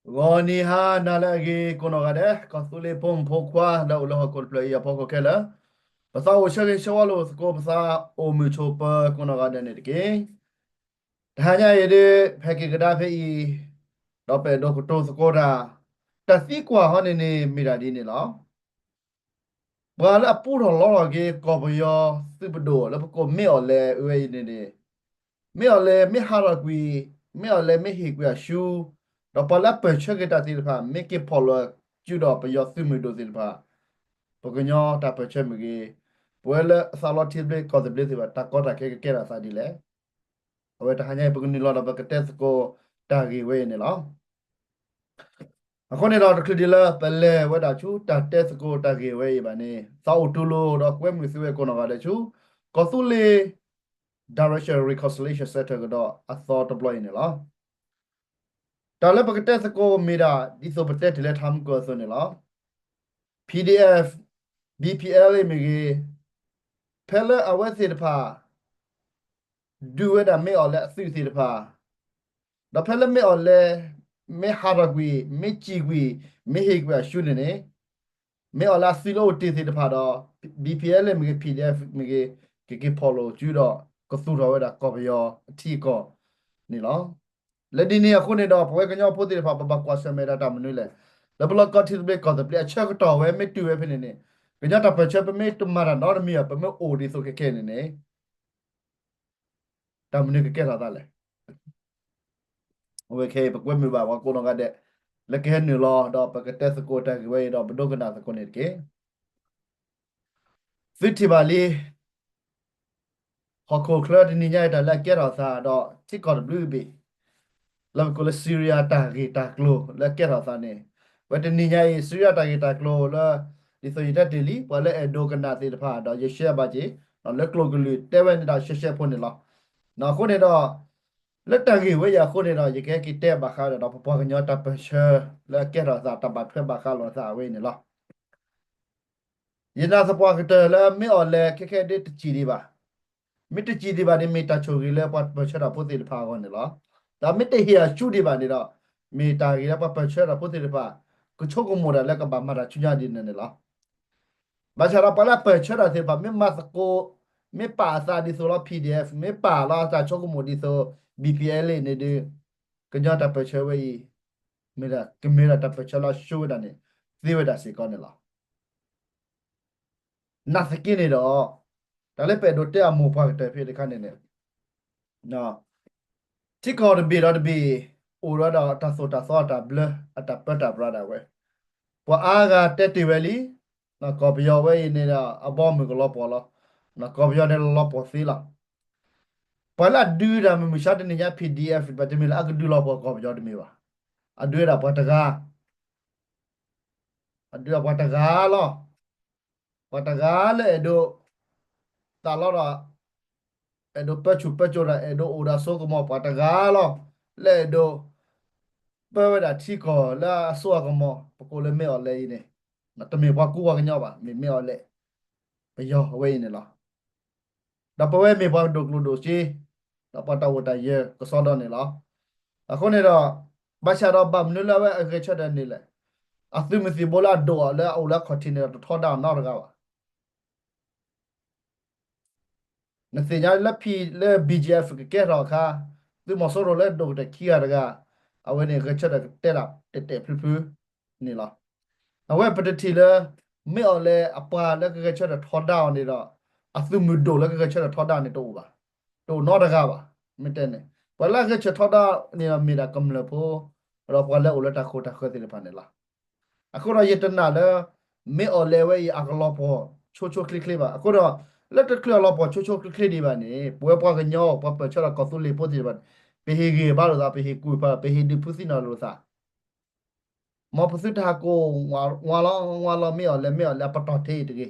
ဂီၤနံၤဟါနၤလၢအဂ့ၤ ကိးနီၢ်ဂၤဒဲး ကီၢ်သူလ့ၤဖိမုၣ်ဖိခွါလၢအအိၣ်လၢဟီၣ်ခိၣ်တဖျၢၣ်အံၤအဖီခိၣ်ခဲလၢာ်, ပသးအိၣ်ဆၢဂ့ၤဆၢဝါလိာ်သကိးပသးအိၣ်မုာ်ဆိးပၢၤကိးနီၢ်ဂၤဒဲးန့ၣ်တက့ၢ်. တဟါညါအံၤဒ် ဖဲက့ၤကဒါဖဲအံၤ ဒီးပအဲၣ်ဒိးကတိၤသကိးတၢ် တၢ်သံကွၢ်ဟီန့ၣ်န့ၣ် မ့ၢ်ဒၣ်ဒ်န့ၣ်လီၤ. ပှၤလၢအပူထီၣ်လီထီၣ်က့ၤ ကီၢ်ပယီၤသုးပဒိၣ်လၢပကိးမ့ၢ်အီၣ်လဲၤဝဲအံၤန့ၣ်န့ၣ်, မ့ၢ်အီၣ်လဲၤမ့ၢ်ဟးထီၣ်ကွံာ်, မ့ၢ်အီၣ်လဲၤမ့ၢ်ဟ့ၣ်ကွံာ်အရှုံး, ဒီးပှၤလၢအပၢၢ်ဆၢက့ၤတၢ်သ့ၣ်တဖၣ် မ့ၢ်က့ၤဖီၣ်လီၤစုဒီးပယီၤသုးမုၢ်ဒိၣ်သ့ၣ်တဖၣ်, ပှၤကညီတၢ်ပၢၢ်ဆၢမ့ၢ်ဂ့ၤ, ပဝဲလၢအသးလီထံသဘျ့ကီၢ်သဘျ့သ့ၣ်တဖၣ် တၢ်ကီတၢ်ခဲကကဲထီၣ်သးဒ်လဲၣ်. အဝဲတဟါညါအံၤ ပကနုာ်လီၤဒီးပကတဲသကိးတၢ်ဂ့ၢ်ဝဲအံၤန့ၣ်လီၤ. အဃိန့ၣ်ဒီး တချုးဒံးလၢပလဲၤဝဲဒၣ်ဆူ တၢ်တဲသကိးတၢ်ဂ့ၢ်ဝဲအံၤဘၣ်န့ၣ် သးအိၣ်တူၢ်လိာ်ဒီးကွဲမုာ်သုဝဲကိးနီၢ်ဂၤဒဲးဆူ ကီၢ်သူလ့ၤ Direction Reconciliation Center ကဒီးအသီတဘျီအံၤန့ၣ်လီၤ. တၢ်လၢပကတဲသကိးမ့ၢ်ဒၣ် ဒ်သိးပတဲတ့ၢ်လၢထးမုၢ်ကီၢ်အသိးန့ၣ်လီၤ. PDF, BPLA မ့ၢ်ဂ့ၤ, ဖဲလၢအဝဲသ့ၣ်တဖၣ် ဒုးဝဲဒၣ်မ့ၢ်အီၣ်လဲၤအသုးသ့ၣ်တဖၣ်, ဒီးဖဲလၢမ့ၢ်အီၣ်လဲၤ မ့ၢ်ဟးထီၣ်ကွံာ်, မ့ၢ်စံၣ်ကွံာ်, မ့ၢ်ဟ့ၣ်ကွံာ်အရှုံးန့ၣ်န့ၣ်, မ့ၢ်အီၣ်လဲၤအသုးလၢအိၣ်တ့ၢ်သ့ၣ်တဖၣ်ဒီး BPLA မ့ၢ်ဂ့ၤ, PDF မ့ၢ်ဂ့ၤ, ကက့ၤဖီၣ်လိာ်စုဒီး ကသူၣ်ထီၣ်ဝဲဒၣ်ကီၢ်ပယီၤအထံအကီၢ်န့ၣ်လီၤ. လၢဒ်န့ၣ်အဃိန့ၣ်ဒီး ပဝဲကညီဖိသ့ၣ်တဖၣ် ပဘၣ်ကွၢ်ဆၢၣ်မဲာ်ဒၣ်တၢ်မနုၤလဲၣ်. လၢပလီၢ်ကီၢ်ထံသဘျ့ကီၢ်သဘျ့အဆၢကတီၢ်ဝဲမ့ၢ်တုၤဝဲဖဲန့ၣ်န့ၣ်, ကညီတၢ်ပၢၢ်ဆၢ ပမ့ၢ်တမၤတၢ်နီတမံၤအီၤ ပမ့ၢ်အိၣ်ဒ်သိးခဲခဲန့ၣ်န့ၣ် တၢ်မနုၤကကဲထီၣ်သးလဲၣ်. အဝဲခဲအံၤ ပကွဲမုာ်ဘၣ်ပှၤကိးနီၢ်ဂၤဒဲး လၢကဟဲနုာ်လီၤဒီး ပကတဲသကိးတၢ်ဂ့ၢ်ဝဲအံၤဒီး ပဒိကနၣ်သကိးန့ၣ်တက့ၢ်. သုထံၣ်ဘၣ်လံ ဟီၣ်ခိၣ်ချၢတနံၤညါအံၤ တၢ်လၢအကဲထီၣ်သးဒီးထံကီၢ်တဘျုးကဘ့ၣ် လၢပကိးလၢ Syria တၢ်ဂ့ၢ်တၢ်ကျိၤလၢအကဲထီၣ်သးန့ၣ်, ဝဲတနံၤညါအံၤ Syria တၢ်ဂ့ၢ်တၢ်ကျိၤလၢ ဒ်သိးယတဲတ့ၢ်လံ ပှၤလၢအဲၣ်ဒိးကနၣ်သ့ၣ်တဖၣ်ဒီး ယ share ဘၣ်က့ၤ လၢကျိာ်ကလုာ်တဲဝဲန့ၣ်ဒီး ရှဲရှဲဖိန့ၣ်လီၤ. အဃိန့ၣ်ဒီး လၢတၢ်ဂ့ၢ်ဝဲအံၤအဃိန့ၣ်ဒီး ယကဟဲက့ၤတဲဘၣ်ဃးဒီး ပပှၤကညီတၢ်ပၢၢ်ဆၢ လၢအကဲထီၣ်သး တၢ်ဘၣ်ထွဲဘၣ်ဃးလိာ်သးအဝဲအံၤန့ၣ်လီၤ. ယနာ်သပှၢ်ကတၢၢ်လၢမ့ၢ်အီၣ်လဲၤခဲခဲဒ်တစံၣ်ဒံးဘၣ်. မ့ၢ်တစံၣ်ဒံးဘၣ်န့ၣ် မ့ၢ်တၢ်ဆိၣ်ဂ့ၤလၢပှၤပၢၢ်ဆၢတၢ်ဖိသ့ၣ်တဖၣ်အဂီၢ်န့ၣ်လီၤ. ဒီးမ့ၢ်တဟ့ၣ်အရှုံးဒံးဘၣ်န့ၣ်ဒီး မ့ၢ်တၢ်ဂ့ၤလၢပှၤပၢၢ်ဆၢတၢ်ဖိသ့ၣ်တဖၣ် ကဆိကမိၣ်တၢ်လၢကဘၣ်မၤတၢ်ဆူညါဒ်န့ၣ်န့ၣ်လီၤ. ဘၣ်ဆၣ်ဒီးပှၤလၢအပၢၢ်ဆၢတၢ်သ့ၣ်တဖၣ် မ့ၢ်မၤသကိး, မ့ၢ်ပာ်အသးဒ်သိးလီၤ PDF, မ့ၢ်ပာ်လီၤတၢ်ဆိကမိၣ်ဒ်သိး BPLA န့ၣ်ဒီး ကညီတၢ်ပၢၢ်ဆၢဝဲအံၤ မ့ၢ်ဒၣ် ကမ့ၢ်ဒၣ်တၢ်ပၢၢ်ဆၢလၢအရှုံးဝဲဒၣ်န့ၣ် သ့ဝဲဒၣ်စ့ၢ်ကီးန့ၣ်လီၤ. နာ်သက့န့ၣ်ဒီး တၢ်လၢပအဲၣ်ဒိးတဲအမိၢ်ပှၢ်ကတၢၢ်ဖဲတခါန့ၣ်န့ၣ် ထံကီၢ်တဘ့ၣ်ဒီးတဘ့ၣ် အိၣ်ဒီးတၢ်သိၣ်တၢ်သီအတၢ်ဘျၢ အတၢ်ပၢတၢ်ပြးဒၣ်ဝဲ, ပှၤအါဂၤတဲတ့ၢ်ဝဲလံ, ကီၢ်ပယီၤဝဲအံၤန့ၣ်ဒီး အဘီအမုၢ်ကလီၤပှီၢ်လီၤ, ကီၢ်ပယီၤန့ၣ်လီၤပှီၢ်သ့လီၤ. ပှၤလၢအဒုးတၢ်မုၢ်မဆါတနံၤညါ PDF တမ့ၢ်လၢအကဒုးလီၤပှီၢ်ကီၢ်ပယီၤတမ့ၢ်ဘၣ်. အဒုးဝဲဒၣ်ပှၤတဂၤ အဒုးပှၤတဂၤလီၤ. ပှၤတဂၤလၢအဲၣ်ဒိး သးလီဒီး အဲၣ်ဒိးပၢဆူၣ်ပၢစိးဒီး အဲၣ်ဒိးအိၣ်ဒီးစိကမီၤ ပှၤတဂၤလီၤ. လၢအဲၣ်ဒိး ပၢဝဲဒၣ်ထံကီၢ်လၢအစိအကမီၤ ပကိးလၢမ့ၢ်အီၣ်လဲၤအံၤန့ၣ် တမ့ၢ်ပှၤကူပှၤကညီဘၣ်, မ့ၢ်မ့ၢ်အီၣ်လဲၤ ပယီၤအဝဲအံၤန့ၣ်လီၤ. ဒီးပဝဲမ့ၢ်ပှၤဒိၣ်ကျိၣ်ဒိၣ်စ့ ဒီးပှၤတၢ်အိၣ်တၢ်ယၢၤကစီဒီန့ၣ်လီၤ. အဃိန့ၣ်ဒီး ဘၣ်ဆၣ်ဒီးဘၣ်မနုၤလၢအဝဲအဂဲၤဆၢထၢၣ်န့ၣ်လဲၣ်. အသုးမုၢ်သံၣ်ဘိလၢအဒိၣ်အီၤလၢအအိၣ်လၢအခီၣ်ထံးန့ၣ်ဒီး တထီဒါအီၤနီတဂၤဘၣ်. နသ့ၣ်ညါလၢဖံလၢ BGF ကကဲထီၣ်အခါ သုးမီၤစိရိၤလၢဒိၣ်ကတၢၢ်ခံဂၤတဂၤ အဝဲန့ၣ်ဂဲၤဆၢထၢၣ်ကတဲဒၣ်တဲာ်တဲာ်ဖျုးဖျုးန့ၣ်လီၤ. အဝဲပတထံၣ်လၢ မ့ၢ်အီၣ်လဲၤအပှၤလၢကဂဲၤဆၢထၢၣ်ထီဒါအီၤန့ၣ်ဒီး အသုးမုၢ်ဒိၣ်လၢကဂဲၤဆၢထၢၣ်ထီဒါန့ၣ်တအိၣ်ဘၣ်, တအိၣ်နီတဂၤဘၣ်. မ့ၢ်တဲန့ၣ် ပှၤလၢအဂဲၤဆၢထၢၣ်ထီဒါန့ၣ်ဒီးမ့ၢ်ဒၣ်ကမျၢၢ်ဖိ ဒီးပှၤလၢအိၣ်လၢတၢ်ခိတၢ်ဃၢၤသ့ၣ်တဖၣ်န့ၣ်လီၤ. အဃိဒီးယတနာ်လၢ မ့ၢ်အီၣ်လဲၤဝဲအံၤအကလီၤပှီၢ်ဆိဆိချ့ချ့ဘၣ်. အဃိဒီး လၢတချုးအလီၤပှီၢ်ဆိဆိချ့ချ့ဒံးဘၣ်န့ၣ် ပဝဲပှၤကညီ ပှၤပၢၢ်ဆၢဒီးကီၢ်သူလ့ၤဖိသ့ၣ်တဖၣ်န့ၣ် ပဟ့ၣ်ဂံၢ်ဘါလိာ်သး ပဟ့ၣ်ကူၣ်ဖး ပဟ့ၣ်ဒုးဖုသံနီၣ်လိာ်သး မ်ပသုတဟးကိးဝါလီၤဝါလီၤ မ့ၢ်အီၣ်လဲၤမ့ၢ်အီၣ်လဲၤအပတီၢ်ထဲအံၤတဂ့ၤ.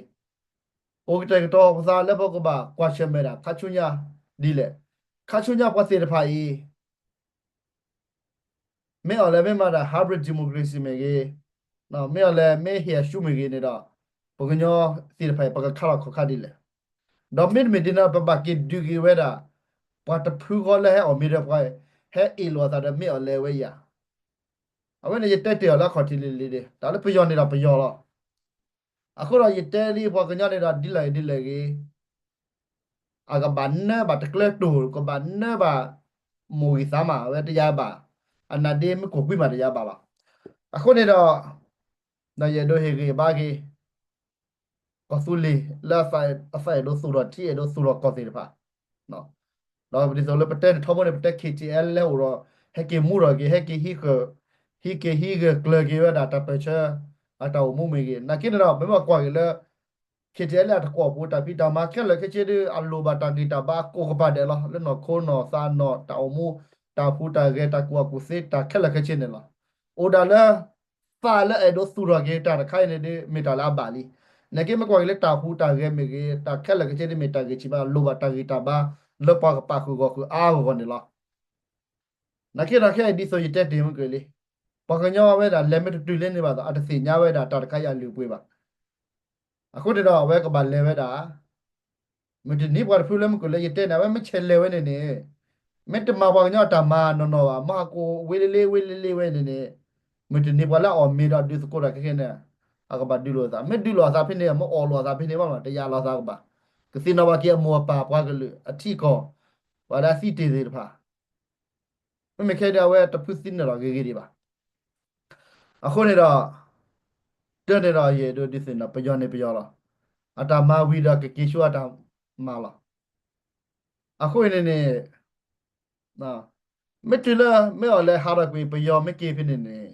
အိၣ်ကတဲာ်ကတီၤပသးလၢပကဘၣ်ကွၢ်ဆၢၣ်မဲာ်ဒၣ် ခါဆူညါဒ်လဲၣ်. ခါဆူညါပှၤသ့ၣ်တဖၣ်အံၤ မ့ၢ်အီၣ်လဲၤမ့ၢ်မၤတၢ် hybrid democracy မ့ၢ်ဂ့ၤ, မ့ၢ်အီၣ်လဲၤမ့ၢ်ဟ့ၣ်အရှုံးမ့ၢ်ဂ့ၤန့ၣ်ဒီး ပကညီသ့ၣ်တဖၣ်အံၤ ပကခါလီၤခီၣ်ခါဒ်လဲၣ်. ဒီးမ့တမ့ၢ်ဒ်န့ၣ် ပဘၣ်က့ၤဒုးက့ၤဝဲဒၣ် ပှၤတဖုဃီလၢဟဲအီၣ်မ့ၢ်ဒီးပှၤ ဟဲအ့ၣ်လိာ်အသးဒီးမ့ၢ်အီၣ်လဲၤဝဲယၤ အဝဲန့ၣ်ယတဲတ့ၢ်အီၤလၢအခီၣ်ထံးလံၤလံၤဒၣ်, တၢ်လၢပယီၤန့ၣ်ဒီးပယီၤလီၤ. အဃိဒီးယတဲလံပှၤကညီန့ၣ်ဒီးဒ်လဲၣ်ဂ့ၤဒ်လဲၣ်ဂ့ၤ အကဘၣ်နၢဘၣ်တကျၢၤတိၢ် ကဘၣ်နၢဘၣ် မိၢ်ဂံၢ်သးမး အဝဲတယါဘၣ်, အနါဒ့မ့ၢ်ကိၢ်ကွံမးတယါဘၣ်လီၤ. အဃိန့ၣ်ဒီး ဒီးယအဲၣ်ဒိးဟ့ၣ်ဂံၢ်ဘါက့ၤ ကီၢ်သူလ့ၤလၢအသးအဲၣ်ဒိးသူၣ်ထီၣ်ထံအဲၣ်ဒိးသူၣ်ထီၣ်ကီၢ်သ့ၣ်တဖၣ်, ဒီးဒ်သိးလၢပတဲန့ၣ်ထီဘိန့ၣ် ပတဲ KTLA လၢအိၣ်ဒီး ဟဲက့ၤမူထီၣ်က့ၤ ဟဲက့ၤဟံးဃၢၤ ဟံးက့ၤဟံးဂၢၢ်ကျၢၤက့ၤဝဲဒၣ်တၢ်ပၢၢ်ဆၢ အတၢ်အိၣ်မူမ့ၢ်ဂ့ၤ, နာ်က့န့ၣ်ဒီး ပမ့ၢ်ကွၢ်က့ၤလၢ KTLA အတကွီၢ်ပူၤ တၢ်ဖံးတၢ်မၤခဲလၢာ်ခဲဆ့ဒီး အလိၣ်ဘၣ်တၢ်ဂံၢ်တၢ်ဘါကိးကပၤဒဲးလီၤ. လၢနီၢ်ခိနီၢ်သးနီၢ်တၢ်အိၣ်မူ တၢ်ဟူးတၢ်ဂဲၤ တၢ်ကူၣ်ဘၣ်ကူၣ်သ့ တၢ်ခဲလၢာ်ခဲဆ့န့ၣ်လီၤ. အိၣ်ဒၣ်လၢ သးလၢအဲၣ်ဒိးသူၣ်ထီၣ်က့ၤတၢ်တခါအံၤန့ၣ်ဒီး မ့ၢ်တၢ်လၢအဘၣ်လံ. နာ်က့မ့ၢ်ကွၢ်က့ၤလၢတၢ်ဟူးတၢ်ဂဲၤမ့ၢ်ဂ့ၤ တၢ်ခဲလၢာ်ခဲဆ့ဒီး မ့ၢ်တၢ်ဂ့ၢ်ဆံးဘၣ် လိၣ်ဘၣ်တၢ်ဂံၢ်တၢ်ဘါ လၢပှၤကပာ်ဃုာ်ဂီၢ်ဃုာ်အါအါဂီၢ်ဂီၢ်န့ၣ်လီၤ. နာ်က့ဒီးခဲအံၤဒ်သိးယတဲတ့ၢ်မ့ၢ်က့ၤလံ, ပှၤကညီဝဲဒၣ်လဲၤမ့ၢ်တတုၤလၢန့ၣ်ဘၣ်ဒီး အတသ့ၣ်ညါဝဲဒၣ်တၢ်တခါအံၤအလုၢ်အပှ့ၤဘၣ်. အဃိန့ၣ်ဒီးအဝဲကဘၣ်လဲၤဝဲဒၣ် မုၢ်တနံၤပှၤတဖုလၢမုၢ်ကီၢ်လၢယတဲန့ၣ် အဝဲမ့ၢ်ဆဲးလဲၤဝဲန့ၣ်န့ၣ် မ့ၢ်တမၤပှၤကညီအတၢ်မၤနီၢ်နီၢ်ဘၣ် မၤဟးကိးဝ့လ့လ့ဝ့လ့လ့ဝဲန့ၣ်န့ၣ် မုၢ်တနံၤပှၤလၢအအီၣ်မ့ၤဒီးဒုးသကိးတၢ်ခဲခဲန့ၣ် အကဘၣ်ဒုးလိာ်အသး မ့ၢ်ဒုးလိာ်အသးဖဲန့ၣ် မ့ၢ်အီၣ်လိာ်အသးဖဲန့ၣ်ဘၣ် တယာ်လိာ်သးကဘၣ် ကသ့ၣ်နီၣ်ဘၣ်က့ၤအမိၢ်အပၢ်ပှၤကလုာ်အထံအကီၢ် ပှၤလၢအသံတ့ၢ်သ့ၣ်တဖၣ် မ့မ့ၢ်ခဲဒီးအဝဲတဖုသံန့ၣ်လီၤဂ့ၤဂ့ၤဒံးဘၣ်. အဃိန့ၣ်ဒီး တၢ်န့ၣ်ဒီးယအဲၣ်ဒိးဒုးသ့ၣ်နီၣ် ပယီၤန့ၣ်ပယီၤလီၤ. အတၢ်မၤဝံၤဒီးကက့ၤဆူအတၢ်မၤလီၤ. အဃိန့ၣ်န့ၣ် မ့ၢ်တုၤလၢမ့ၢ်အီၤလဲၤဟးထီၣ်ကွံာ်ပယီၤမ့ၢ်က့ၤဖဲန့ၣ်န့ၣ်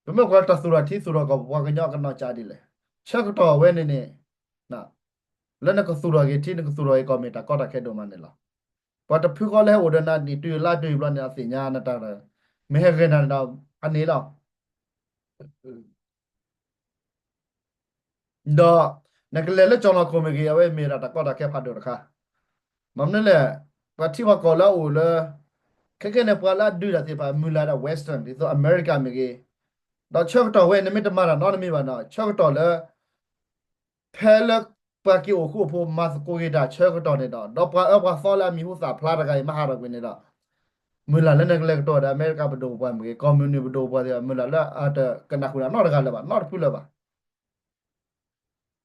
ပမ့ၢ်ကွၢ်တၢ်သူၣ်ထီၣ်ထံသူၣ်ထီၣ်ကီၢ် ပပှၤကညီကနီၢ်ကၠးဒ်လဲၣ်. ဆၢကတီၢ်ဝဲန့ၣ်န့ၣ် လၢနကသူၣ်ထီၣ်က့ၤထံ နကသူၣ်ထီၣ်က့ၤကီၢ်မ့ၢ်တၢ်ကီတၢ်ခဲဒိၣ်မးန့ၣ်လီၤ. ပှၤတဖုဃီလၢဟဲအိၣ်ဒီးနၤနံၣ်တုၤလါတုၤဘျီန့ၣ် အသ့ၣ်ညါနတၢ် မ့ၢ်ဟဲဂ့ၤနၤန့ၣ်ဒီး အန့ၣ်လီၤ. ဒီး နကလဲၤလၢကၠီၤလီၤခိၣ်မ့ၢ်ဂ့ၤ အဝဲမ့ၢ်ဒၣ်တၢ်ကီတၢ်ခဲဖးဒိၣ်တခါ. မ့ၢ်မနုၤလဲၣ် ပှၤထံပှၤကီၢ်လၢအအိၣ်လၢ ခဲခဲန့ၣ် ပှၤလၢအဒုးတၢ်သ့ၣ်တဖၣ် မုၢ်လၢ်ဒီး Western ဒ်သိးအမဲရကၤမ့ၢ်ဂ့ၤ, ဒီးဆၢကတီၢ်ဝဲန့ၣ် မ့ၢ်တမၤတၢ်နီတမံၤဘၣ်နီၤ ဆၢကတီၢ်လၢ ဖဲလၢပှၤက့ၤအိၣ်ဃူအိၣ်ဖိးမၤသကိးက့ၤတၢ်ဆၢကတီၢ်န့ၣ်ဒီး ဒီးပှၤအၢပှၤသီလၢအမံၤဟူသၣ်ဖျါတဂၤအံၤ မ့ၢ်ဟးထီၣ်ကွံာ်န့ၣ်ဒီး မုၢ်လၢ်လၢနကလဲၤကတီၤဒၣ်အမဲရကၤပဒိၣ်ပပှၢ်မ့ၢ်ဂ့ၤ ကီၢ်မုၢ်နုာ်ပဒိၣ်ပပှၢ်သ့ၣ်တဖၣ် မုၢ်လၢ်လၢအတကနၣ်ဃုာ်ဒၣ်နီတဂၤလၢၤဘၣ် နီတဖုလၢၤဘၣ်.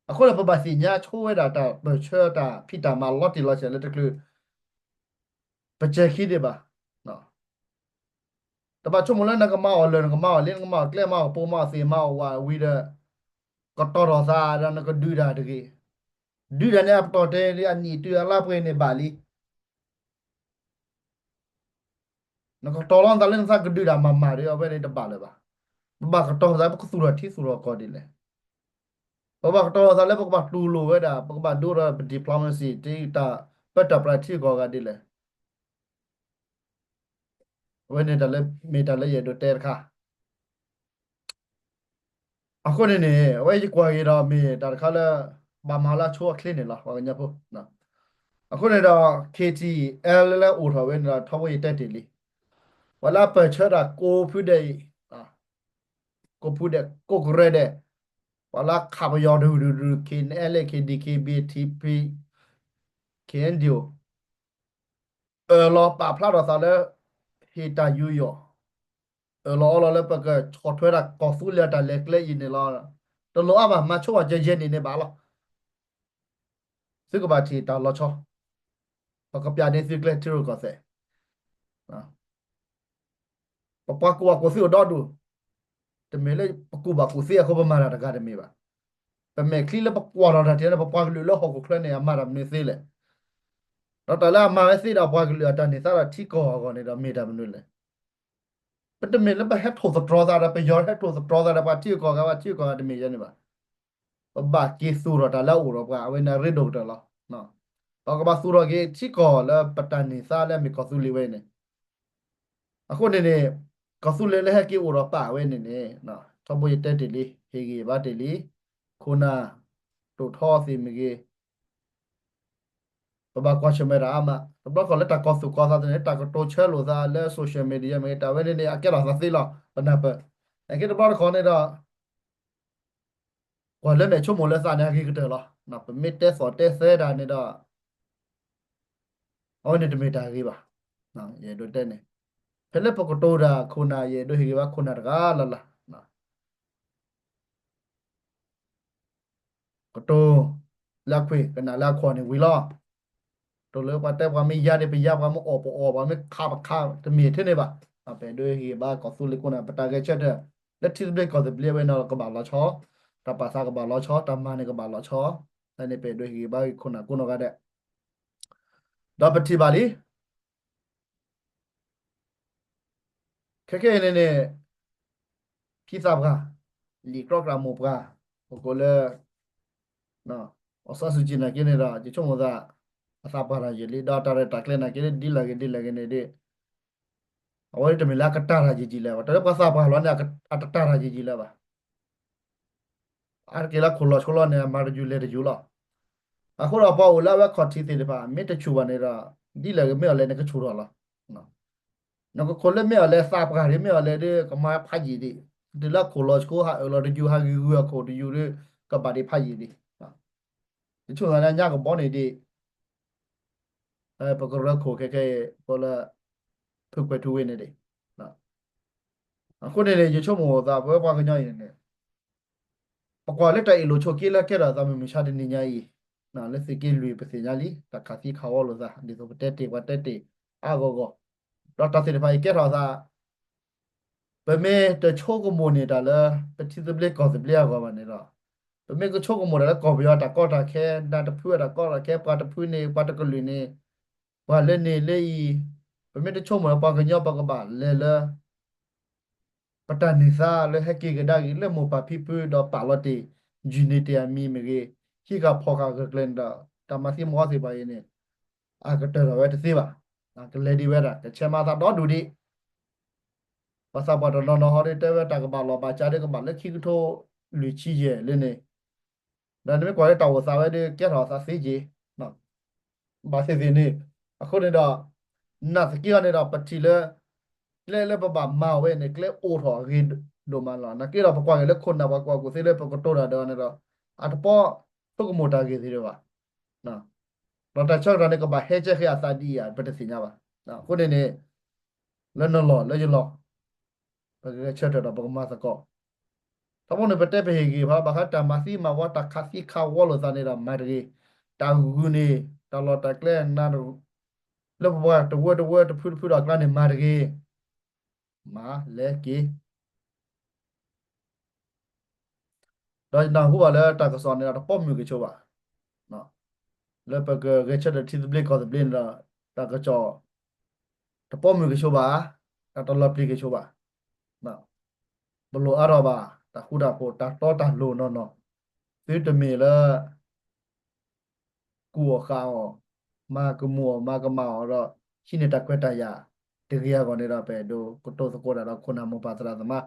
အဃိန့ၣ် ပဘၣ်သ့ၣ်ညါဆိဝဲဒၣ်တၢ်ပၢၢ်ဆၢတၢ်ဖံးတၢ်မၤလီၤတံၢ်လီၤဆဲးလၢတချုး ပစဲၤခံဒံးဘၣ်. တဘၣ်ဆိကမိၣ်လၢနကမၤအီၣ်လၢာ် နကမၤအီၣ်လံ နကမၤအီၣ်ကျဲ မၤအီၣ်ပိာ် မၤအီၣ်သ့ၣ် မၤအီၣ်ဝးဝံၤဒီး ကတီၤထီၣ်သးဒီးနကဒုးတၢ်တဂ့ၤ. ဒုးတၢ်န့ၣ် အပတီၢ်တဲလံ အနံၣ်တုၤအလါပှဲၤန့ၣ်ဘၣ်လံ. နကတီၤလီၤနသးလၢနသးကဒုးတၢ်မၤမၤဒီး အဝဲန့ၣ်တဘၣ်လၢၤဘၣ်. ပဘၣ်ကတီၤသး ပကသူၣ်ထီၣ်ထံသူၣ်ထီၣ်ကီၢ်ဒ်လဲၣ်. ပဘၣ်ကတီၤသးလၢပကဘၣ်တူၢ်လိာ်ဝဲဒၣ် ပကဘၣ်ဒိဒီးပ diplomacy တၢ်ပၢတၢ်ပြးထံဂုၤကီၢ်ဂၤဒ်လဲၣ်. အဝဲန့ၣ်တၢ်လၢ မ့ၢ်တၢ်လၢယအဲၣ်ဒိးတဲတခါ အဃိန့ၣ်န့ၣ် အဝဲယကွၢ်က့ၤဒီးမ့ၢ်တၢ်တခါလၢ ဘၣ်မၤလၢအဆိအချ့န့ၣ်လီၤ ပှၤကညီဖိ. အဃိန့ၣ်ဒီး KTLA လၢအိၣ်ထီၣ်ဝဲန့ၣ်ဒီး ထီဘိယတဲတ့ၢ်လံ. ပှၤလၢအပၢၢ်ဆၢတၢ်ကိးဖုဒဲးအံၤ ကိးဖုဒဲး ကိးကရၢဒဲး ပှၤလၢခးပယီၤတဒူၣ်ဒူၣ် KNLA KDKB TP KNDO အၢၣ်လီၤပာ်ဖျါထီၣ်သးလၢ ဟ့ၣ်တၢ်ယူးယီၣ် အၢၣ်လီၤအီလီၤလၢပကဆီၣ်ထွဲဒၣ်ကီၢ်သူလ့ၤအတၢ်လဲၤကျဲအံၤန့ၣ်လီၤ. တလိၣ်အါဘၣ် မၤဆိဝဲကဲယဲန့ၣ်န့ၣ်ဘၣ်လီၤ. သုကဘၣ်ထံၣ်တၢ်လီၤဆီ ပကပျးန့ၢ်သုကျဲထံရူၢ်ကီၢ်သဲး ပပှၤကူၣ်ဘၣ်ကူၣ်သ့အိၣ်ဒီဒူၣ်, တမ့ၢ်လၢပကူၣ်ဘၣ်ကူၣ်သ့အဃိပမၤတၢ်တဂၤတမ့ၢ်ဘၣ်. ပမဲာ်ချံလၢပကွၢ်ထီၣ်တၢ်ထံၣ်လၢပပှၤကလုာ်လၢဟီၣ်ခိၣ်ချၢန့ၣ် အမၤတၢ်မနုၤသ့လဲၣ်. ဒီးတၢ်လၢအမၤဝဲသ့ဒီးပှၤကလုာ်အတၢ်န့ၢ်သါဒီးထံကီၢ်အဂီၢ်န့ၣ်ဒီးမ့ၢ်တၢ်မနုၤလဲၣ်. ပတမ့ၢ်လၢပဟဲထိၣ်သတြီၤသးဒီးပယီၤ ဟဲထိၣ်သတြီၤသးဒီးပှၤထံဂုၤကီၢ်ဂၤ ပှၤထံဂုၤကီၢ်ဂၤတမ့ၢ်ယဲန့ၣ်ဘၣ်. ပဘၣ်က့ၤသူၣ်ထီၣ်တၢ်လၢအအိၣ်ဒီးပှၤ အဝဲန့ၣ်အရ့ဒိၣ်ကတၢၢ်လီၤ. ပကဘၣ်သူၣ်ထီၣ်က့ၤထံကီၢ်လၢပတၢ်န့ၢ်သါလၢအမ့ၢ်ကီၢ်သူလ့ၤဝဲအံၤန့ၣ် အဃိန့ၣ်န့ၣ် ကီၢ်သူလ့ၤလၢဟဲက့ၤအိၣ်ဒီးပာ်ဝဲန့ၣ်န့ၣ် ထီဘိယတဲတ့ၢ်လံ ဟ့ၣ်ဂံၢ်ဘါတ့ၢ်လံ ခိၣ်နၢ် ဒိၣ်ထီသ့ၣ်မ့ၢ်ဂ့ၤ ပဘၣ်ကွၢ်ဆၢၣ်မဲာ်တၢ်အါမး တဘျီတခီၣ်လၢတၢ်ကီၢ်သူၣ်ကီၢ်သးသ့ၣ်န့ၣ် တၢ်ကတိၤဆၢလိာ်သးလၢ social media မ့ၢ်ဂ့ၤ တၢ်ဝဲန့ၣ်န့ၣ် အကဲထီၣ်သးသ့လီၤ ပနၢ်ပၢၢ် နာ်က့တဘျီတခီၣ်န့ၣ်ဒီး ကွၢ်လၢမဲာ်ဆိကမိၣ်လၢသးန့ၣ် အဂ့ၤကတၢၢ်လီၤ. ပမ့ၢ်တဲသီၣ်တဲသဲတၢ်န့ၣ်ဒီး အဝဲန့ၣ်တမ့ၢ်တၢ်ဂ့ၤဘၣ်. ယအဲၣ်ဒိးတဲန့ၣ် ဖဲလၢပကတိၤတၢ်ခိၣ်နၢ် ယအဲၣ်ဒိးဟ့ၣ်ဂံၢ်ဘါခိၣ်နၢ်တဂၤလၢ်လၢ် ကတိၤလၢအခွံၣ် ကနၣ်လၢအခွီၣ်န့ၣ်ဝံၤလီၤ. တိၤလၢပှၤတဲပှၤမ့ၢ်ယါန့ၣ် ပယါ ပှၤမ့ၢ်အီၣ်ပအီၣ် ပှၤမ့ၢ်ခးပခး တမ့ၢ်ထဲန့ၣ်ဘၣ်. ပအဲၣ်ဒိးဟ့ၣ်ဂံၢ်ဘါကီၢ်သူလ့ၤခိၣ်နၢ် ပတၢ်ဂဲၤဆၢထၢၣ် လၢထံသဘျ့ကီၢ်သဘျ့ဝဲန့ၣ်ကဘၣ်လီၤဆီ, တၢ်ပာ်သးကဘၣ်လီၤဆီ, တၢ်မၤန့ၣ်ကဘၣ်လီၤဆီ, ဖဲန့ၣ်ပအဲၣ်ဒိးဟ့ၣ်ဂံၢ်ဘါခိၣ်နၢ်ကိးနီၢ်ဂၤဒဲး ဒီးပထံၣ်ဘၣ်လံ ခဲခဲအံၤန့ၣ်န့ၣ် ဖံသးပှၢ် လံာ်ကြီကြၢ်မိၢ်ပှၢ် ပကိးလၢ အီၣ်စၣ်စူၣ်ကံၣ်နာ်က့န့ၣ်ဒီး ယဆိကမိၣ်သး အသးပှၢ်တၢ်ယံာ်လံ ဒီးတၢ်ရဲၣ်တၢ်ကျဲၤနာ်က့ ဒ်လဲၣ်ဂ့ၤဒ်လဲၣ်ဂ့ၤန့ၣ်ဒီး အဝဲတမ့ၢ်လၢအကတၢၢ်တၢ်ယံာ်ယံာ်လၢၤဘၣ်. တၢ်လၢပှၤသးပှၢ်လီၤန့ၣ် အတတၢၢ်တၢ်ယံာ်ယံာ်လၢၤဘၣ်. အါတက့ၢ်လၢခိၣ်လီၤဆိလီၤန့ၣ် အမၤတယူၤလဲၤတယူၤလီၤ. အဃိဒီးပှၤအိၣ်လၢအဝဲခီၣ်ထံးသ့ၣ်တဖၣ် မ့ၢ်တဆူၣ်ဘၣ်န့ၣ်ဒီး ဒ်လဲၣ်ဂ့ၤမ့ၢ်အီၤလဲၣ်န့ၣ် ကဆူၣ်ထီၣ်လီၤ. နကခိၣ်လၢမ့ၢ်အီၤလဲၣ် သးပှၢ်ဒ်မ့ၢ်အီၤလဲၣ်ဒီး ကမၤဖးယံာ်ဒံး, တုၤလၢခိၣ်လီၤဆိ ဟးအၢၣ်လီၤတယူၤ ဟးဂံၤဂုၤအခိၣ်တယူၤဒီး ကဘၣ်ဒံးဖးယံာ်ဒံး. ယဆိကမိၣ်သးလၢညါကဘီန့ၣ်ဒံး ပကရၢခိၣ်ခဲခဲအံၤ ပလၢ ဖုကွဲးထူဝ့ၣ်န့ၣ်ဒံး အဃိန့ၣ်န့ၣ် ယဆိကမိၣ်သး ပဝဲပှၤကညီအံၤန့ၣ် ပကွၢ်လၢတၢ်အ့ၣ်လိာ်ဆိးက့လၢကဲထီၣ်သးမုၢ်မဆါတနံၤညါအံၤ လၢသုးက့လွံၢ်ပသ့ၣ်ညါလံ တၢ်ခးသံခးဝီလိာ်သး ဒ်သိးပတဲတ့ၢ်ပှၤတဲတ့ၢ်အါဂီၢ်ဂီၢ်, ဒီးတၢ်သ့ၣ်တဖၣ်အံၤကဲထီၣ်သး ပမ့ၢ်တဆိကမိၣ်န့ၢ်တၢ်လၢ ပထံသဘျ့ကီၢ်သဘျ့အဂီၢ်ဘၣ်န့ၣ်ဒီး ပမ့ၢ်ကဆိကမိၣ်တၢ်လၢကီၢ်ပယီၤတၢ်ကီတၢ်ခဲ နၢ်တဖုအတၢ်ကီတၢ်ခဲ ပှၤတဖုန့ၣ် ပှၤတကလုာ်န့ၣ် ပှၤလၢန့ၣ်လၢအံၤ ပမ့ၢ်တဆိကမိၣ်လၢပှၤကညီပကဘၣ်လဲၤလၢ ပတၢ်န့ၢ်သါလၢဟဲက့ၤကဒါက့ၤ လၢမိၢ်ပၢ်ဖံဖုဒီးပာ်လီၤတ့ၢ် ယူၤန့ၢ်တ့ၢ်အမံၤမ့ၢ်ဂ့ၤ, ဟံးဃာ်ဖီၣ်ဃာ်ဂၢၢ်ကျၢၤန့ၣ်ဒီး တၢ်မၤသံမၤဝီသ့ၣ်တဖၣ်အံၤန့ၣ် အကတၢၢ်ထီၣ်ဝဲတသ့ဘၣ်. ကလဲၤဒံးဝဲဒၣ် ကဆဲးမၤသးဒီဒူၣ်ဒံး ပှၤသးပှၢ်တနီၤနီၤဟီဒီး တဲဝဲတၢ်ကဘၣ်လီၤဘၣ်ကးဒီး ကဘၣ်လၢခံကထိလွံၢ်ဆံယဲၢ်လၢန့ၣ် ဒီးနမ့ၢ်ကွၢ်လၢတၢ်အိၣ်သးဝဲဒီး ကဲထီၣ်သးသ့က့ၤ ဘၣ်သ့ၣ်သ့ၣ်န့ၣ်, အဃိန့ၣ်ဒီး နာ်သက့အီၤန့ၣ်ဒီး ပထံၣ်လၢ ကျဲလၢပဘၣ်မၤအီၤဝဲန့ၣ် ကျဲအိၣ်ထီၣ်အဂ့ၤဒိၣ်မးလီၤ. နာ်သက့ဒီးပကွၢ်က့ၤလၢခိၣ်နၢ်ပှၤကိးဂၤဒဲးလၢပကတိၤတၢ်ဒီးန့ၣ်ဒီး အတပီ ဆိကမိၣ်တၢ်ဂ့ၢ်သ့ၣ်တဖၣ်ဘၣ်. ဒီးတၢ်ဆၢကတီၢ်န့ၣ် ကဘၣ်ဟဲကဲဃဲအသးဒ်အံၤဧါ ပတသ့ၣ်ညါဘၣ်. အဃိန့ၣ်န့ၣ် လၢနလီၢ်လၢယလီၢ် ပကဂဲၤဆၢထၢၣ်ဒီးပကမၤသကိး. ထီဘိန့ၣ် ပတဲပဟ့ၣ်ဂံၢ်ဘါ ဘၣ်ဃးတၢ်မၤသံမၤဝီ တၢ်ခးသံခးဝီလိာ်သးန့ၣ်ဒီး မၤတဂ့ၤ. တၢ်ဂုာ်န့ၣ် တၢ်လီၢ်တၢ်ကျဲ လၢပပှၤတဝၢတဝၢ တဖုတဖုဒီးအကျါန့ၣ် မၤတဂ့ၤ. မၤလဲၤက့ၤ ဒီးနၢ်ဟူဘၣ်လၢတၢ်ကစီၣ်န့ၣ်ဒီး တပိာ်မုၢ်က့ၤဆိဘၣ်. လၢပကဂဲၤဆၢထၢၣ်ထံသဘျ့ကီၢ်သဘျ့န့ၣ်ဒီး တၢ်ကစီၣ် တပိာ်မုၢ်က့ၤဆိဘၣ်, တၢ်တလီၤပျံၤက့ၤဆိဘၣ်. ပလိၣ်အါထီၣ်ဘၣ် တၢ်ဃူတၢ်ဖိး တၢ်တီတၢ်လိၤနီၢ်နီၢ်, သုတမ့ၢ်လၢ ကူၣ်အီၣ်ဃာ်အီၣ်, မၤကမူၣ်အီၣ်မၤကမၣ်အီၣ်ဒီး ဟံးန့ၢ်တၢ်ခွဲးတၢ်ယာ်တဂ့ၤအဂီၢ်န့ၣ်ဒီး ပအဲၣ်ဒိးကတိၤသကိးတၢ်ဒီးခိၣ်နၢ်မိၢ်ပၢ်သရၣ်သမါ,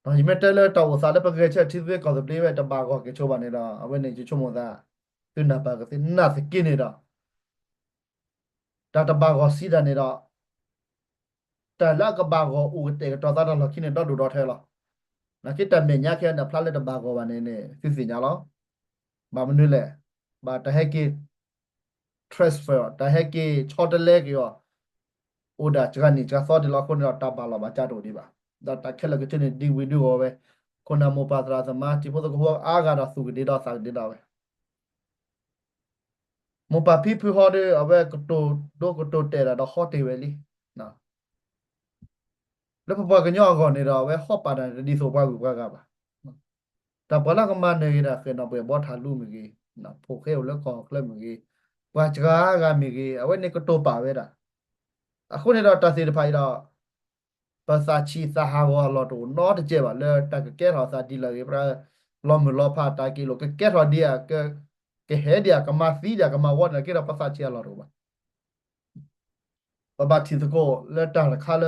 ဒီးယမ့ၢ်တဲလၢတၢ်အိၣ်သးလၢပဂဲၤဆၢထံသဘျ့ကီၢ်သဘျ့ဝဲတဘၣ်ဂီၢ်က့ၤဆိဘၣ်န့ၣ်ဒီး အဝဲန့ၣ်ယဆိကမိၣ်သး သုနၢ်ပၢၢ်ကသ့ နာ်သက့န့ၣ်ဒီး တၢ်တဘၣ်ဂီၢ်စံးတၢ်န့ၣ်ဒီး တၢ်လၢအကဘၣ်ဂီၢ်အိၣ်ကတဲာ်ကတီၤသးတၢ်လီၢ်ခံန့ၣ် ဒီဒူၣ်ဒီထၢလီၤ. နာ်က့တၢ်မဲာ်ညါခဲအံၤန့ၣ် ဖျါလၢတဘၣ်ဂီၢ်ဘၣ်န့ၣ်န့ၣ် သုသ့ၣ်ညါလီၤ. ဘၣ်မနုၤလဲၣ်, ဘၣ်တၢ်ဟဲက့ၤ transfer တၢ်ဟဲက့ၤဆီတလဲက့ၤအီၤ အိၣ်ဒၣ်စှၤနံၣ်စှၤသီဒံးလီၤ. အဃိန့ၣ်ဒီး တၢ်ဘၣ်လီၤဘၣ်စးတအိၣ်ဒံးဘၣ်. ဒီးတၢ်ခဲလၢာ်ကဆၢန့ၣ် ဒံဝံၤဒုးဂီၢ်ဝဲ, ခိၣ်နၢ်မိၢ်ပၢ်သရၣ်သမါ တံၤဖိသကိးဖိအါဂၤဒီးသူၣ်ကဒ့ဒီးသးကဒ့ဒီးဝဲ မိၢ်ပၢ်ဖံဖုဟီဒီး အဝဲကတိၤဒိကတိၤတဲာ်ဒၣ်ဒီးဟီတ့ၢ်ဝဲလံ. လၢပပှၤကညီအဂီၢ်န့ၣ်ဒီး အဝဲဟီပာ်တၢ်န့ၣ် တဒ်သိးပှၤဂုၤပှၤဂၤဘၣ်. တၢ်ပှၤလၢကမၤနၢၤက့ၤတၢ်ဃဲၤနီၣ်ပှဲၤဘီထၣ်လူမ့ၢ်ဂ့ၤ, ဖိၣ်ဃဲအိၣ်လၢကီၢ်ချၢမ့ၢ်ဂ့ၤ, ပှၤစှၤဂၤမ့ၢ်ဂ့ၤ, အဝဲန့ၣ်ကတိၤပာ်ဝဲဒၣ်. အဃိန့ၣ်ဒီးတၢ်သ့ၣ်တဖၣ်အံၤဒီး ပသးဆံးသးဟးဂီၤအလီၢ်တအိၣ်နီတစဲးဘၣ် လၢတၢ်ကကဲထီၣ်သးဒ်လဲၣ်ဂ့ၤ ပှၤလီၤမုၢ်လီၤဖးတၢ်က့ၤလိာ် ကကဲထီၣ်ဒံးဧါ, ကဟဲဒံးဧါ, ကမၤသံဒံးဧါ, ကမၤဝီဒံးဧါ က့ဒီးပသးဆံးအလီၢ်တအိၣ်ဘၣ်. ပဘၣ်ထံၣ်သကိးလၢတၢ်တခါလၢ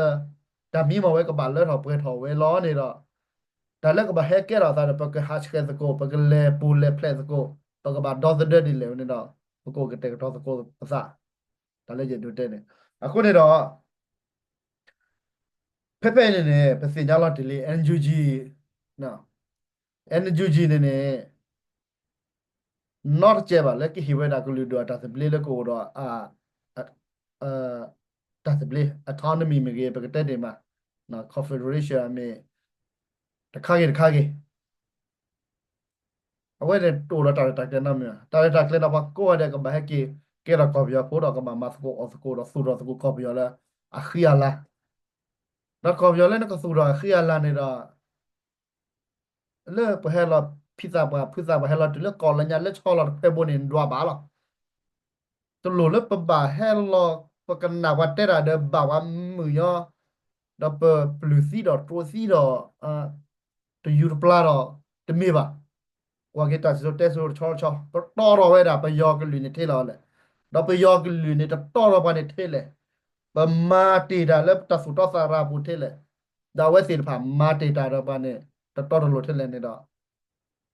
တၢ်မံမီၢ်ဝဲကဘၣ်လၢထီၣ်ပှဲၤထီၣ်ဝဲလီၤန့ၣ်ဒီး တၢ်လၢကဘၣ်ဟဲကဲထီၣ်သးဒီး ပကဟးဆှဲးသကိး ပကလဲၤပူၤလဲၤဖျဲးသကိး ပကဘၣ်ဒီသဒၢဒ်လဲၣ်ဝဲန့ၣ်ဒီး ပကအိၣ်ကတဲာ်ကတီၤသကိးပသး တၢ်လၢယအဲၣ်ဒိးတဲန့ၣ်. အဃိန့ၣ်ဒီး ဖဲဖဲအံၤန့ၣ်န့ၣ် ပသ့ၣ်ညါလီၤတံၢ်လံ NUG, NUG န့ၣ်န့ၣ် နီတစဲးဘၣ်လၢကဟ့ၣ်ဝဲဒၣ်ကလုာ်ဒူၣ်အတၢ်သဘျ့လၢကအိၣ်ဒီး အ, အ, အ, တၢ်သဘျ့ autonomy မ့ၢ်ဂ့ၤ ပကတဲဒ်မး confederation မ့ၢ် တခါဂ့ၤတခါဂ့ၤ အဝဲန့ၣ်တအိၣ်ဒီးတၢ်ရဲၣ်တၢ်ကျဲၤနီတမံၤဘၣ်. တၢ်ရဲၣ်တၢ်ကျဲၤဒီးပှၤကိးဂၤဒဲးကဘၣ်ဟဲက့ၤ ကဲထီၣ်ကီၢ်ပယီၤဖိဒီးကဘၣ်မၤသကိးအီၣ်သကိးဒီးသူၣ်ထီၣ်သကိးကီၢ်ပယီၤလၢအဃံအလၤ ဒီးကီၢ်ပယီၤလၢနကသူၣ်ထီၣ်အဃံအလၤန့ၣ်ဒီး လၢပှၤဟဲလီၤဖံးသးပှၢ်ဖုးသးပှၢ်ဟဲလီၤတုၤလၢကီၢ်လၢညါလၢဆီလီၤတခွဲဘိန့ၣ် နဒွးဘၣ်လီၤ. တလိၣ်လၢပဘၣ်ဟဲလီၤ ပကနၣ်ပှၤတဲတၢ်ဒီးဘၣ်ပှၤမုာ်ညီ ဒီးပပျုၢ်သံဒီးတြိသံဒီး တယူၤတပျၢ်ဒီး တမ့ၢ်ဘၣ်. ကွၢ်က့ၤတၢ်စံၣ်စိၤတဲစိၤတဆီတဆီ ပတီၢ်ထီၣ်ဝဲဒၣ်ပယီၤကလုာ်န့ၣ်ထဲလဲၣ်, ဒီးပယီၤကလုာ်န့ၣ်တတီၢ်ထီၣ်ပှၤန့ၣ်ထဲလဲၣ်, ပမၤတ့ၢ်တၢ်လၢတၢ်သူၣ်တီသးရၤအပူၤထဲလဲၣ်, ဒီးအဝဲသ့ၣ်တဖၣ်မၤတ့ၢ်တၢ်ဒီးပှၤန့ၣ် တတီတလိၤထဲလဲၣ်န့ၣ်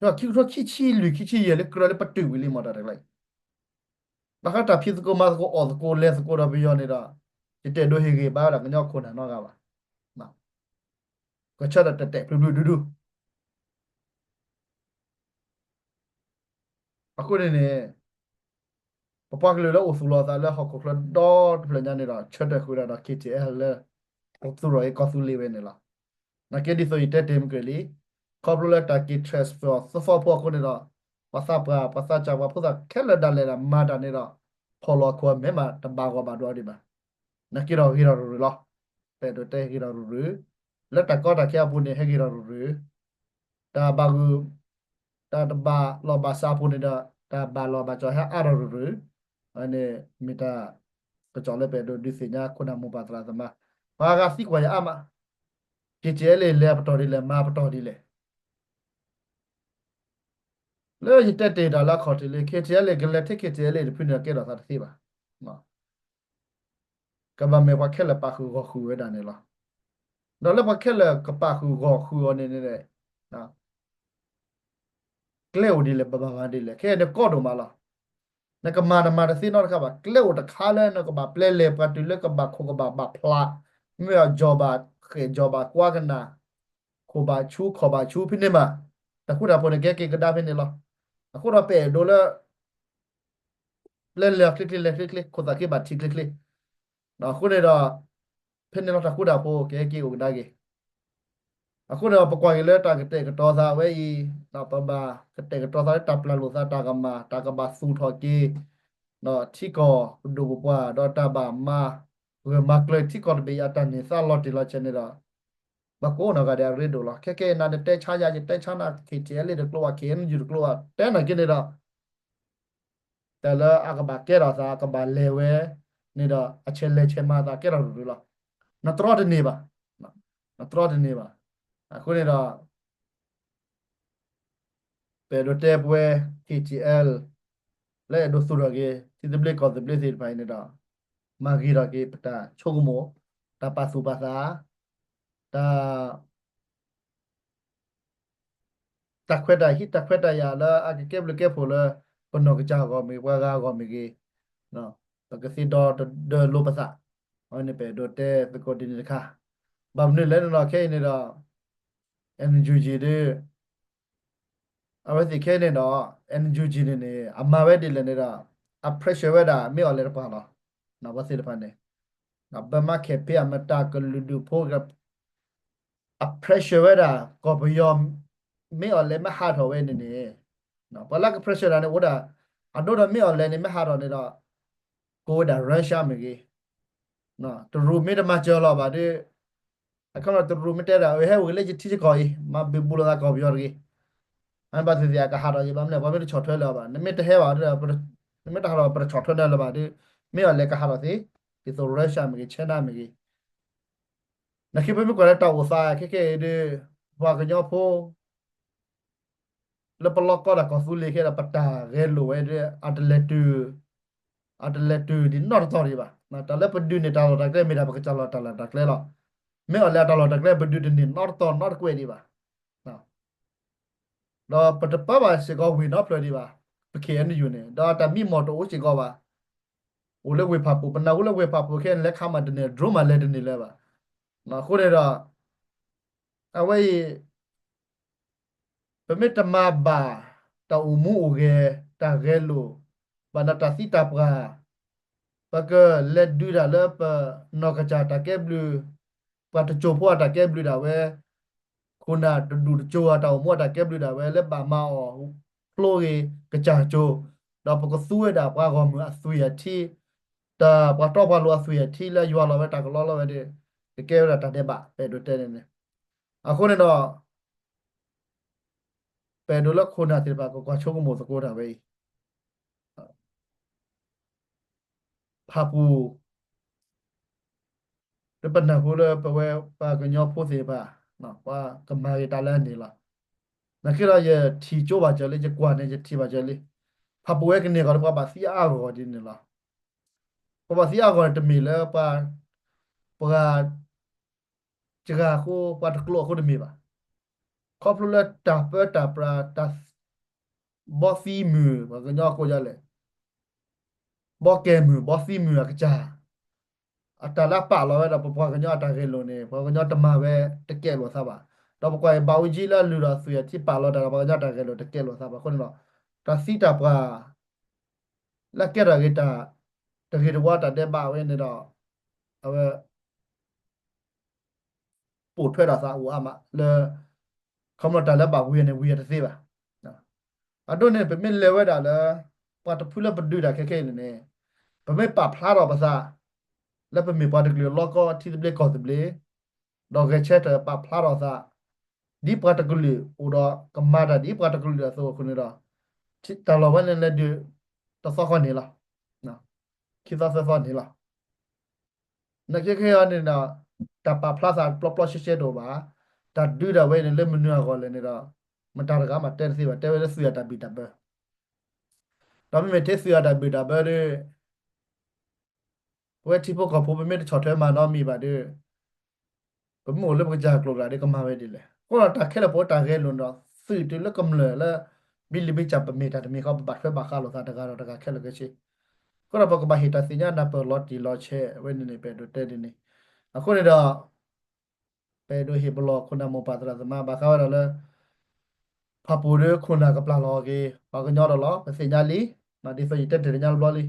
ဒီး ခံကထိခံဆံလွံၢ်ခံဆံယဲၢ်လၢကြၢးလၢပတုာ်ဝံၤလံမ့ၢ်တၢ်တကျါအံၤ ဘၣ်ဃးတၢ်ဖံးသကိးမၤသကိးအီၣ်သကိးလဲၤသကိးဒီးပယီၤန့ၣ်ဒီး ယတအဲၣ်ဒိးဟ့ၣ်ဂံၢ်ဘါဝဲဒၣ်ကညီခိၣ်နၢ်နီတဂၤဘၣ်. ကဆၢထၢၣ်တဲာ်တဲာ်ဖျုးဖျုးဒူဒူ အဃိန့ၣ်န့ၣ် ပပှၤကလုာ်လၢအိၣ်သူၣ်လီၤအသးလၢဟီၣ်ခိၣ်ချၢဒီတဖျၢၣ်ညါန့ၣ်ဒီး ဆၢထၢၣ်ဃုာ်ဒၣ်ဒီး ခ့ၣ်ထံၣ်အဲလ် လၢ သူၣ်ထီၣ်က့ၤကီၢ်သူလ့ၤဝဲန့ၣ်လီၤ. နာ်က့ဒ်သိးယတဲတ့ၢ်မုၢ်ကၢၢ်လံ, ခီဖျိလၢတၢ်က့ၤ transfer သီသီဖိအဃိန့ၣ်ဒီး ပှၤသးပှၢ် ပှၤသးစၢ် ပှၤဖိသၣ်ခဲလၢာ်ဒၣ်လဲာ်ဒီးမၤတၢ်န့ၣ်ဒီး ဖီၣ်လီၤခိၣ်အမဲာ်မးတဘၣ်ဂီၢ်ဘၣ်ဒွးဒံးဘၣ်. နာ်က့ဒီးဂ့ၤထီၣ်ရူၤရူၤလီၤ. ပအဲၣ်ဒိးတဲဂ့ၤထီၣ်ရူၤရူၤ, လၢတၢ်ကီတၢ်ခဲအပူၤန့ၣ် ဟဲဂ့ၤထီၣ်ရူၤရူၤ, တၢ်ဘၣ်ဂုာ် တၢ်တဘၣ်လိာ်ဘၣ်စးအပူၤန့ၣ်ဒီး တၢ်ဘၣ်လိာ်ဘၣ်စးဟဲအါထီၣ်ရူၤရူၤ, အန့ၣ်မ့ၢ်တၢ်ကစီၣ်လၢပအဲၣ်ဒိးဒုးသ့ၣ်ညါခိၣ်နၢ်မိၢ်ပၢ်သရၣ်သမါ, ပှၤဂၤသံကွၢ်ယၤအါမး, ခ့ၣ်ထံၣ်အဲလ် လဲၤပတီၢ်ဒ်လဲၣ် မၤပတီၢ်ဒ်လဲၣ် လၢယတဲတ့ၢ်တၢ်လၢအခီၣ်ထံးလံ ခ့ၣ်ထံၣ်အဲလ် ကလဲၤထဲခ့ၣ်ထံၣ်အဲလ် တဖုန့ၣ်ဒီးကဲထီၣ်သးတသ့ဘၣ်. ကဘၣ်မ့ၢ်ပှၤခဲလၢာ်ပာ်ဃုာ်ဂီၢ်ဃုာ်ဝဲဒၣ်န့ၣ်လီၤ. ဒီးလၢပှၤခဲလၢာ်ကပာ်ဃုာ်ဂီၢ်ဃုာ်အီၤန့ၣ်န့ၣ် ကျဲအိၣ်ဒ်လဲၣ် ပဘၣ်မၤဒ်လဲၣ် ခဲအံၤန့ၣ်ကီဒိၣ်မးလီၤ. နကမၤနမၤတသ့နီတခါဘၣ် ကျဲအိၣ်တခါလၢနကဘၣ်ပျဲလဲၤပှၤတုၤလၢကဘၣ်ခိၣ်ကဘၣ်ဘၣ်ဖျါ, မ့ၢ်အီၤကၠီၤဘၣ်ဃဲးကၠီၤဘၣ်ကွါကနၣ်, ခိၣ်ဘၣ်ဆူခီၣ်ဘၣ်ဆူဖဲန့ၣ်မး, တၢ်ဃူတၢ်ဖိးန့ၣ်ကဲက့ၤကဒါဖဲန့ၣ်လီၤ. အဃိဒီးပအဲၣ်ဒိးလၢ ပျဲလဲၤချ့ချ့လဲၤချ့ချ့ ခိၣ်သၣ်က့ဘၣ်ထံးချ့ချ့, အဃိန့ၣ်ဒီး ဖဲန့ၣ်လီၤတၢ်ဃူတၢ်ဖိးကဟဲက့ၤအိၣ်ကဒါက့ၤ အဃိန့ၣ်ဒီး ပကွၢ်က့ၤလၢတၢ်ကတဲာ်ကတီၤသးဝဲအံၤ, ပဘၣ်ကတဲာ်ကတီၤသးလၢတၢ်ပျၢ်လိာ်သးတၢ်ကမၣ် တၢ်ကဘၣ်သူၣ်ထီၣ်က့ၤ ထံကီၢ်ပဒိၣ်ပပှၢ် ဒီးတၢ်ဘၣ်မၤဂၢၢ်မၤကျၢၤထံကီၢ်တဘ့ၣ်အံၤအတၢ်န့ၢ်သါလီၤတံၢ်လီၤဆဲးန့ၣ်ဒီး ပှၤကိးဂၤဒဲးအရ့ဒိၣ်လီၤ. ခဲကဲအံၤနၤနတဲဆါယၤ ယတဲဆါနၤ ခ့ၣ်ထံၣ်အဲလ် တကျိၤဘၣ် ခ့ၣ်အဲၣ်ယူၣ် တကျိၤဘၣ် တဲနၤက့န့ၣ်ဒီး တၢ်လၢအကဘၣ်ကဲထီၣ်သး အကဘၣ်လဲၤဝဲန့ၣ်ဒီး အဆဲးလဲၤဆဲးမၤသးကဲထီၣ်ရူၤရူၤလီၤ. နတြီတန့ၢ်ဘၣ်, နတြီတန့ၢ်ဘၣ်. အဃိန့ၣ်ဒီး ပအဲၣ်ဒိးတဲပဝဲ ခ့ၣ်ထံၣ်အဲလ် လၢအဲၣ်ဒိးသူၣ်ထီၣ်က့ၤ ထံသဘျ့ကီၢ်သဘျ့သ့ၣ်တဖၣ်အံၤန့ၣ်ဒီး မၤဂ့ၤထီၣ်က့ၤပတၢ်ဆိကမိၣ်, တၢ်ပာ်သူၣ်ပာ်သး, တၢ် တၢ်ခွဲးတၢ်ယာ် တၢ်ခွဲးတၢ်ယာ်လၢအကကဲဘျုးကဲဖှိၣ်လၢ ပနီၢ်ကစၢ်အဂီၢ်မ့ၢ်ဂ့ၤ ပှၤဂၤအဂီၢ်မ့ၢ်ဂ့ၤ, ပကသ့ဒီတဒၢလိာ်ပသး, အဝဲန့ၣ်ပအဲၣ်ဒိးတဲသကိးဒ်န့ၣ်တခါ, ဘၣ်မနုၤလဲၣ်န့ၣ်ဒီး ခဲအံၤန့ၣ်ဒီး NUG ဒီး အဝဲသ့ၣ်ခဲအံၤန့ၣ်ဒီး NUG န့ၣ်န့ၣ် အမၤဝဲဒ်လဲၣ်န့ၣ်ဒီး အ pressure ဝဲဒၣ် မ့ၢ်အီၤလဲၣ်တပှၢ်လီၤ. ပှၤသ့ၣ်တဖၣ်န့ၣ် ဘၢမးခဲးဖ့အမတၤကလုာ်ဒူၣ်ဖိ အ pressure ဝဲဒၣ် ကီၢ်ပယီၤ မ့ၢ်အီၤလဲၣ်မ့ၢ်ဟးထီၣ်ဝဲန့ၣ်န့ၣ်, ပှၤလၢက pressure တၢ်န့ၣ်အိၣ်ဒၣ် အဒိဒီးမ့ၢ်အီၤလဲၣ်န့ၣ်မ့ၢ်ဟးထီၣ်န့ၣ်ဒီး ကိးဝဲဒၣ် Russia မ့ၢ်ဂ့ၤ, တရူးမ့ၢ်တမၤစၢၤလီၤဘၣ်ဒီး အခီပညီတရူးမ့ၢ်တဲဒၣ် အဝဲဟဲအိၣ်က့ၤလၢယထံယကီၢ်အံၤ မၤဘံဘူလိာ်သးကီၢ်ပယီၤတဂ့ၤ, အဘၣ်သ့ၣ်သ့ၣ်အကဟးထီၣ်ယဘၣ်မနုၤ ပှၤမ့ၢ်တဆီၣ်ထွဲလၢၤဘၣ် နမ့ၢ်တဟဲဘၣ်ဒီး နမ့ၢ်တဟးထီၣ်ပတဆီၣ်ထွဲနၤလၢၤဘၣ်ဒီး မ့ၢ်အီၤလဲၣ်ကဟးထီၣ်သ့, ဒ်သိး Russia မ့ၢ်ဂ့ၤ China မ့ၢ်ဂ့ၤ နာ်က့ပမ့ၢ်ကွၢ်လၢတၢ်အိၣ်သးခဲကဲအံၤဒီး ပှၤကညီဖိ လၢပလီၢ်ကီၢ်ဒၣ်ကီၢ်သူလ့ၤခဲဒီး ပတၢ်ဂဲၤလိာ်ဝဲဒီး အတလဲၤတုၤ အတလဲၤတုၤဒံးနီတတီၤဒံးဘၣ်. တၢ်လၢပဒုးန့ၢ်တၢ်လီၢ်တၢ်ကျဲမ့ၢ်ဒၣ်ပကစၢ်လီၤတၢ်လီၢ်တၢ်ကျဲလီၤ. မ့ၢ်အီၤလဲၣ်အတၢ်လီၢ်တၢ်ကျဲ ပဒုးတန့ၢ်နီတတီၤနီတကွဲးဒံးဘၣ်. ဒီးပတပၢဘၣ်စ့ၢ်ကီးဝ့ၢ်နီတဖျၢၣ်ဒံးဘၣ်. ပ ခ့ၣ်အဲၣ်ယူၣ်န့ၣ် ဒီးတၢ်မံမီၢ်တအိၣ်စ့ၢ်ကီးဘၣ်. အိၣ်လၢဝ့ၢ်ဖၣ်ပူၤ ပနၢ်ဟူလၢဝ့ၢ်ဖၣ်ပူၤခဲအံၤန့ၣ် လဲၤခးမၤတန့ၢ် drone မၤလဲၤတန့ၢ်လၢၤဘၣ်. အဃိန့ၣ်ဒီး အဝဲအံၤ ပမ့ၢ်တမၤဘၣ် တၢ်အိၣ်မူအိၣ်ဂဲၤ တၢ်ဂဲၤလိာ် ဘၣ်ဒီးတၢ်သံတၢ်ပှၢ် ပကလဲၤဒုးတၢ်လၢပနီၢ်ကစၢ်တၢ်ကဲဘျုး, ပှၤတစိၤဖိအတၢ်ကဲဘျုးဒၣ်ဝဲ, ခိၣ်နၢ်တဒူၣ်တစိၤအတၢ်အိၣ်မူအတၢ်ကဲဘျုးဒၣ်ဝဲ လၢဘၣ်မၤအီၣ်ဖျိဂ့ၤကစၢ်ကၠိ, ဒီးပကသူဝဲဒၣ်ပှၤဂီၢ်မုၢ်အသွံၣ်အထံ, တၢ်ပှၤတီပှၤလိၤအသွံၣ်အထံလၢယွၤလီၤဝဲတၢ်ကလီလီၤဝဲဒီး, ကကဲဝဲဒၣ်တၢ်ဒဲးဘး ပအဲၣ်ဒိးတဲန့ၣ်န့ၣ်. အဃိန့ၣ်ဒီး ပအဲၣ်ဒိးလၢခိၣ်နၢ်သ့ၣ်တဖၣ်ကကွၢ်ဆိကမိၣ်သကိးတၢ်ဝဲအံၤ ဖၣ်ပူၣ်, လၢပနၢ်ဟူလၢပဝဲပှၤကညီဖိသ့ၣ်တဖၣ် ပှၤကမၤဂ့ၤတၢ်လၢအန့ၣ်လီၤ. နာ်က့ဒီးယထံၣ်ကၠိဘၣ်စၢၤလံ ယကွၢ်န့ၣ် ယထံၣ်ဘၣ်စၢၤလံ. ဖၣ်ပူၣ်ဝဲကန့ၢ်အဂီၢ်လၢပှၤဘၣ်သံအါအါဂီၢ်ဂီၢ်ဒ်န့ၣ်လီၤ. ပှၤဘၣ်သံအါအါဂီၢ်န့ၣ် တမ့ၢ်လၢပှၤ ပှၤ စှၤအဃိ ပှၤတကျိၤအဃိတမ့ၢ်ဘၣ်. ခီဖျိလၢတၢ်ပၢတၢ်ပြး တၢ် ဘီသံမုၢ် ပှၤကညီကိးယၤလဲၣ်, ဘီကဲမုၢ် ဘီသံမုၢ်အကစၢ်, အတၢ်လၢအပာ်လီၤဝဲဒီးပပှၤကညီအတၢ်ဂဲၤလိာ်န့ၣ် ပှၤကညီတမၤဝဲတကဲလိာ်သးဘၣ်. ဒီးပကွၢ်အံၤ ဘၣ်အူကၠံလၢအလုၢ်ဒီးသွံၣ်အထံပာ်လီၤတၢ်ဒီး ပှၤကညီတၢ်ဂဲၤလိာ်တကဲလိာ်သးဘၣ်အဃိန့ၣ်ဒီး တၢ်သံတၢ်ပှၢ် လၢအကဲထီၣ်က့ၤတၢ် တဂ့ၤတဝါတၢ်ဒဲးဘးဝဲန့ၣ်ဒီး အဝဲ ပိာ်ထွဲဒီးသးအိၣ်အါမးလၢ ခီဖျိတၢ်လၢဘၣ်ဝံၤန့ၣ် ဝံၤအတသ့ဘၣ်. အဒိန့ၣ် ပမ့ၢ်လဲၤဝဲဒၣ်လၢ ပှၤတဖုလၢပဒုးတၢ်ခဲခဲအံၤန့ၣ်န့ၣ် ပမ့ၢ်ပာ်ဖျါထီၣ်ပသး လၢပမ့ၢ်ပှၤတကလုာ်လီၢ်ကီၢ်ထံသဘျ့ကီၢ်သဘျ့ ဒီးဂဲၤဆၢထၢၣ်ပာ်ဖျါထီၣ်သး ဒ်ပှၤတကလုာ်အိၣ်ဒီးကမၤတၢ်ဒ်ပှၤတကလုာ်အသိးအဃိန့ၣ်ဒီး တၢ်လီၢ်ဝဲန့ၣ်လဲၤဒုး တသီဃီန့ၣ်လီၤ. ခံသီသၢသီန့ၣ်လီၤ. နာ်က့ခဲအံၤန့ၣ်ဒီး တၢ်ပာ်ဖျါသးပျီပျီရှဲရှဲတအိၣ်ဘၣ်. တၢ်ဒုးဒၣ်ဝဲအံၤန့ၣ် လၢမနုၤအဂီၢ်လဲၣ်န့ၣ်ဒီး မတၤတဂၤမးတဲတသ့ဘၣ်, တဲဝဲလၢသွံၣ်အတၢ်ဘံၣ်တၢ်ဘၢ ဒီးမ့မ့ၢ်ထဲသွံၣ်အတၢ်ဘံၣ်တၢ်ဘၢဒီး ပဝဲထံဖိကီၢ်ဖိ ပမ့ၢ်တဆီၣ်ထွဲမၤနီတမံၤဘၣ်ဒီး ပမ့ၢ်အိၣ်လၢပကစၢ်ကျိၤကျါဒီး ကမၤဝဲဒ်လဲၣ်. အဃိဒီးတၢ်ခဲလၢာ်ပဝဲတၢ်ဂဲၤလိာ်န့ၣ်ဒီး သွံၣ်တုၤလၢကမျၢၢ်လၢ ဘံလံၤဘံစၢ်ပမ့ၢ်တၢ်တမံၤဃီ ပဘၣ်ထွဲဘၣ်ဃးလိာ်သးတဂၤဒီးတဂၤခဲလၢာ်ခဲဆ့. အဃိဒီးပကဘၣ်ဟ့ၣ်တၢ်သ့ၣ်ညါနၢ်ပၢၢ်လီၤတံၢ်လီၤဆဲးဝဲန့ၣ်န့ၣ် ပအဲၣ်ဒိးတဲဒ်န့ၣ်. အဃိန့ၣ်ဒီး ပအဲၣ်ဒိးဟ့ၣ်ပလီၢ်ခိၣ်နၢ်မိၢ်ပၢ်သရၣ်သမါ ဘၣ်ဃးဝဲဒၣ်လၢ ဖၣ်ပူၣ်ဒီးခိၣ်နၢ်ကပျၢ်လီၤက့ၤ ပှၤကညီဒီးလီၤ. ပသ့ၣ်ညါလံ, ဒ်သိးယတဲတ့ၢ်တညါတဘျီ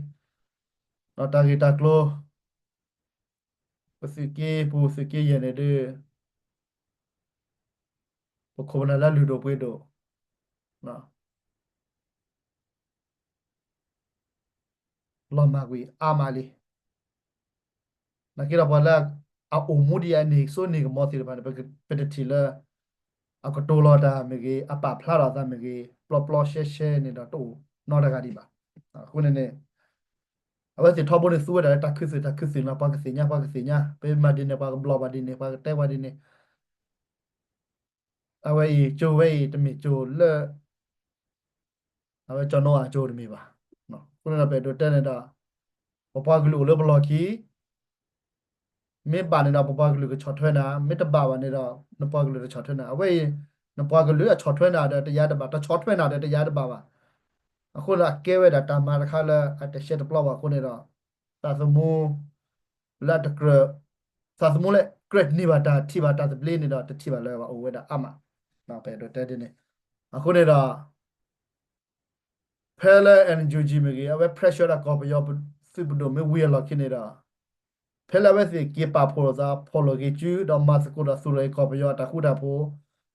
လံ, တၢ်ဂ့ၢ်တၢ်ကျိၤ ပသုးက့ပူၤသုးက့ယဲၢ်န့ၣ်ဒီး ပခိၣ်ပနၢ်လၢအလုၢ်ဒိၣ်ပှ့ၤဒိၣ် လီၤမၢ်ကွံာ်အါမးလံ. နာ်က့ဒီးပှၤလၢအအိၣ်မူဒံးအန့ၢ်စိန့ၢ်ကမီၤသ့ၣ်တဖၣ်န့ၣ် ပတထံၣ်လၢ အကတိၤလီၤတၢ်မ့ၢ်ဂ့ၤ, အပာ်ဖျါထီၣ်သးမ့ၢ်ဂ့ၤ, ပျီပျီရှဲရှဲန့ၣ်ဒီးတအိၣ်နီတဂၤဒံးဘၣ်. အဃိန့ၣ်န့ၣ် အဝဲသ့ၣ်ထီဘိန့ၣ်သူဝဲဒၣ်လၢတၢ်ခုသုးတၢ်ခုသုးလီၤ. ပှၤကသ့ၣ်ညါ ပှၤကသ့ၣ်ညါ, ပမၤဒ်န့ၣ် ပှၤကဘျီၣ်ဘၣ်ဒ်န့ၣ် ပှၤကတဲပှၤဒ်န့ၣ် အဝဲအံၤ ကၠိဝဲအံၤ တမ့ၢ်ကၠိလၢ အဝဲကၠီနိအၤကၠိတမ့ၢ်ဘၣ်. အဃိန့ၣ်ဒီး ပအဲၣ်ဒိးတဲန့ၣ်ဒီး ပပှၤကလုာ်အိၣ်လၢပလီၢ်ခံ မ့ၢ်ဘၣ်န့ၣ်ဒီး ပပှၤကလုာ်ကဆီၣ်ထွဲနၤ, မ့ၢ်တဘၣ်ဘၣ်န့ၣ်ဒီး နပှၤကလုာ်တဆီၣ်ထွဲနၤ. အဝဲအံၤ နပှၤကလုာ်အဆီၣ်ထွဲနၤဒီးတယါတဘၣ်, တဆီၣ်ထွဲနၤဒီးတယါတဘၣ်ဘၣ်. အဃိန့ၣ်ဒီး အကဲဝဲဒၣ်တၢ်မၤတခါလၢအတရှဲတပျီဘၣ်အဃိန့ၣ်ဒီး သးသမူ လၢအတကြၢး သးသမူလၢကြၢးန့ၢ်ဘၣ်တၢ်ထံၣ်ဘၣ်တၢ်သဘျ့န့ၣ်ဒီး တထံၣ်ဘၣ်လၢၤဘၣ် အိၣ်ဝဲဒၣ်အါမး. ပအဲၣ်ဒိးတဲဒ်န့ၣ်. အဃိန့ၣ်ဒီး ဖဲလၢ NUG မ့ၢ်ဂ့ၤ အဝဲ pressure ဒၣ်ကီၢ်ပယီၤသုးပဒိၣ်မ့ၢ်ဝံၤအလီၢ်ခံန့ၣ်ဒီး ဖဲလၢအဝဲသ့ၣ်က့ၤပာ်ဖှိၣ်လိာ်သး ဖီၣ်လိာ်က့ၤစု ဒီးမၤသကိးဒီးသူၣ်ထီၣ်က့ၤကီၢ်ပယီၤအတၢ်ဃူတၢ်ဖိး,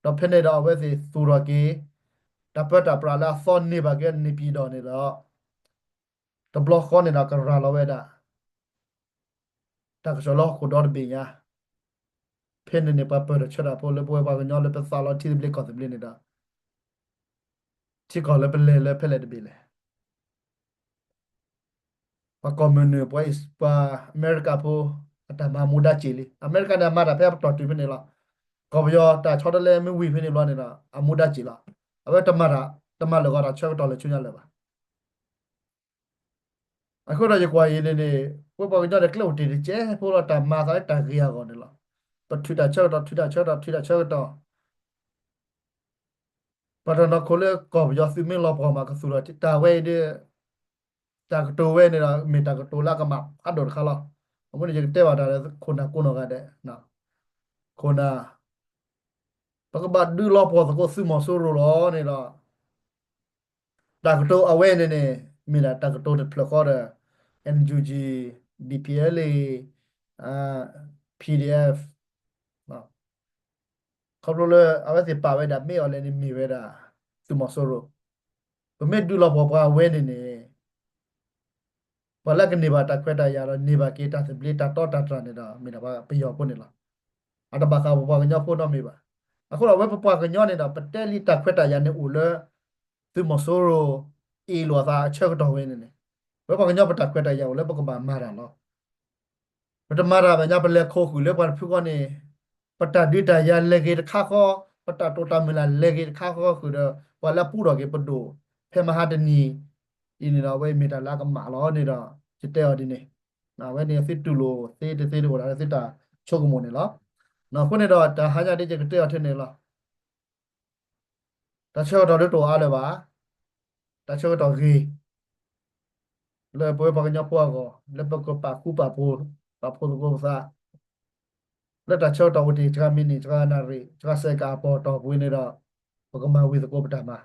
ဒီးဖဲန့ၣ်ဒီးအဝဲသ့ၣ်သူၣ်ထီၣ်က့ၤ တၢ်ပၢတၢ်ပြးလၢအသီန့ၢ်ဘၣ်က့ၤန့ၣ်ပံၤဒီးန့ၣ်ဒီး တဘျီဃီန့ၣ်ဒီး ကရၤလီၤဝဲဒၣ် တၢ်ကစီၣ်လၢဟီၣ်ခိၣ်ဒီတဘ့ၣ်ညါ, ဖဲန့ၣ်န့ၣ် ပှၤပၢၢ်ထီၣ်ဆၢထီၣ်ဖိလၢပဝဲပှၤကညီလၢပသးလီထံသဘျ့ကီၢ်သဘျ့န့ၣ်ဒီး ထံကီၢ်လၢပလဲၤလၢဖဲလဲၣ်တဘ့ၣ်လဲၣ်. ပှၤကီၢ်မုၢ်နုာ် ပှၤအံၤ ပှၤအမဲရကၤဖိ အတၢ်မၤမူဒါစ့ၢ်လံ. အမဲရကၤန့ၣ် အမၤတၢ်ဖဲအပတီၢ်တုၤဖဲန့ၣ်လီၤ. ကီၢ်ပယီၤတၢ်ဆီတလဲမ့ၢ်ဝံၤဖဲန့ၣ်ဘျီန့ၣ်ဒီး အမူဒါစ့ၢ်လီၤ. အဝဲတမၤတၢ် တမၤလၢာ်ဂီၤတၢ်ဆၢကတီၢ်လၢဆူညါလၢၤဘၣ်. အဃိဒီးယကွၢ်အံၤန့ၣ်န့ၣ် ပဝဲပှၤကညီန့ၣ် ကျဲအိၣ်တ့ၢ်တကဲဖိလီၤ တၢ်မၤသးလၢတၢ်ဂ့ၤအဂီၢ်န့ၣ်လီၤ. ပထုးတၢ်ဆၢကတီၢ် ထုးတၢ်ဆၢကတီၢ် ထုးတၢ်ဆၢကတီၢ် ပှၤတနီၤခိၣ်လၢကီၢ်ပယီၤသုးမ့ၢ်လီၤပှီၢ်မး ကသူၣ်ထီၣ်တၢ်ဝဲအံၤဒီး တၢ်ကတိၤဝဲန့ၣ်ဒီး မ့ၢ်တၢ်ကတိၤလၢအကမၣ်ဖးဒိၣ်တခါလီၤ. အဃိန့ၣ် ယကတဲဘၣ်တၢ်လၢခိၣ်နၢ်ကိးနီၢ်ဂၤဒဲး, ခိၣ်နၢ် ပကဘၣ်ဒုးလီၤပှီၢ်သကိးသုးမီၤစိရိၤလီၤန့ၣ်ဒီး တၢ်ကတိၤအဝဲန့ၣ်န့ၣ် မ့ၢ်ဒၣ်တၢ်ကတိၤတဖျၢၣ်ဃီဒီး NUG, BPLA, PDF ခီဖျိလၢအဝဲသ့ၣ်ပာ်ဝဲဒၣ်မ့ၢ်အီၤလဲၣ်န့ၣ်မ့ၢ်ဝဲဒၣ် သုးမီၤစိရိၤ, ပမ့ၢ်ဒုးလီၤပှီၢ်ပှၤဝဲန့ၣ်န့ၣ် ပှၤလၢကန့ၢ်ဘၣ်တၢ်ခွဲးတၢ်ယာ်ဒီးန့ၢ်ဘၣ်က့ၤတၢ်သဘျ့တၢ်တီတၢ်တြၢ်န့ၣ်ဒီး မ့ၢ်ဒၣ်ပှၤပယီၤဖိန့ၣ်လီၤ. အတဘၣ်ဃးပပှၤကညီဖိနီတမံၤဘၣ်. အဃိဒီးအဝဲပပှၤကညီန့ၣ်ဒီး ပတဲလံတၢ်ခွဲးတၢ်ယာ်န့ၣ်အိၣ်လၢ သုးမီၤစိရိၤ အ့ၣ်လိာ်အသးအဆၢကတီၢ်ဝဲန့ၣ်န့ၣ်, ဝဲပှၤကညီပတၢ်ခွဲးတၢ်ယာ်အိၣ်လၢပကဘၣ်မၤတၢ်လီၤ. ပတမၤတၢ်ဘၣ်ညါ ပလဲၤခိးဃုာ်လၢပှၤတဖုဃီန့ၣ် ပတၢ်ဒုးတၢ်ယၤလဲၤဂ့ၤတခါဃီ, ပတၢ်တိာ်တၢ်မုၢ်လၢ်လဲၤဂ့ၤတခါဃီဃုာ်ဒီး ပှၤလၢအပူထီၣ်က့ၤပဒိၣ် ဖဲမဟါတနံၤအံၤန့ၣ်ဒီး အဝဲမ့ၢ်တၢ်လၢအကမၣ်လီၤန့ၣ်ဒီး ယတဲအီၤဒ်န့ၣ်, အဝဲန့ၣ်သုတူၢ်လိာ်သ့တသ့တအိၣ်ဒၣ်လၢသုတၢ်ဆိကမိၣ်န့ၣ်လီၤ. အဃိန့ၣ်ဒီး တဟါညါဒ်ယကတဲအီၤထဲန့ၣ်လီၤ. တၢ်ဆၢကတီၢ်ဒ်တအိၣ်အါလၢၤဘၣ်, တၢ်ဆၢကတီၢ်ဂ့ၤ လၢပဝဲပှၤကညီဖိအဂီၢ် လၢပကပာ်ဃူပာ်ဖိး, ပာ်ဖိသကိးပသး, လၢတၢ်ဆၢကတီၢ်အိၣ်တ့ၢ် စှၤမံးနံး စှၤနၣ်ရံၣ် စှၤစဲးကၤအပီၢ်တီၢ်ပူၤန့ၣ်ဒီး ပကမၤဝံၤသကိးပတၢ်မၤ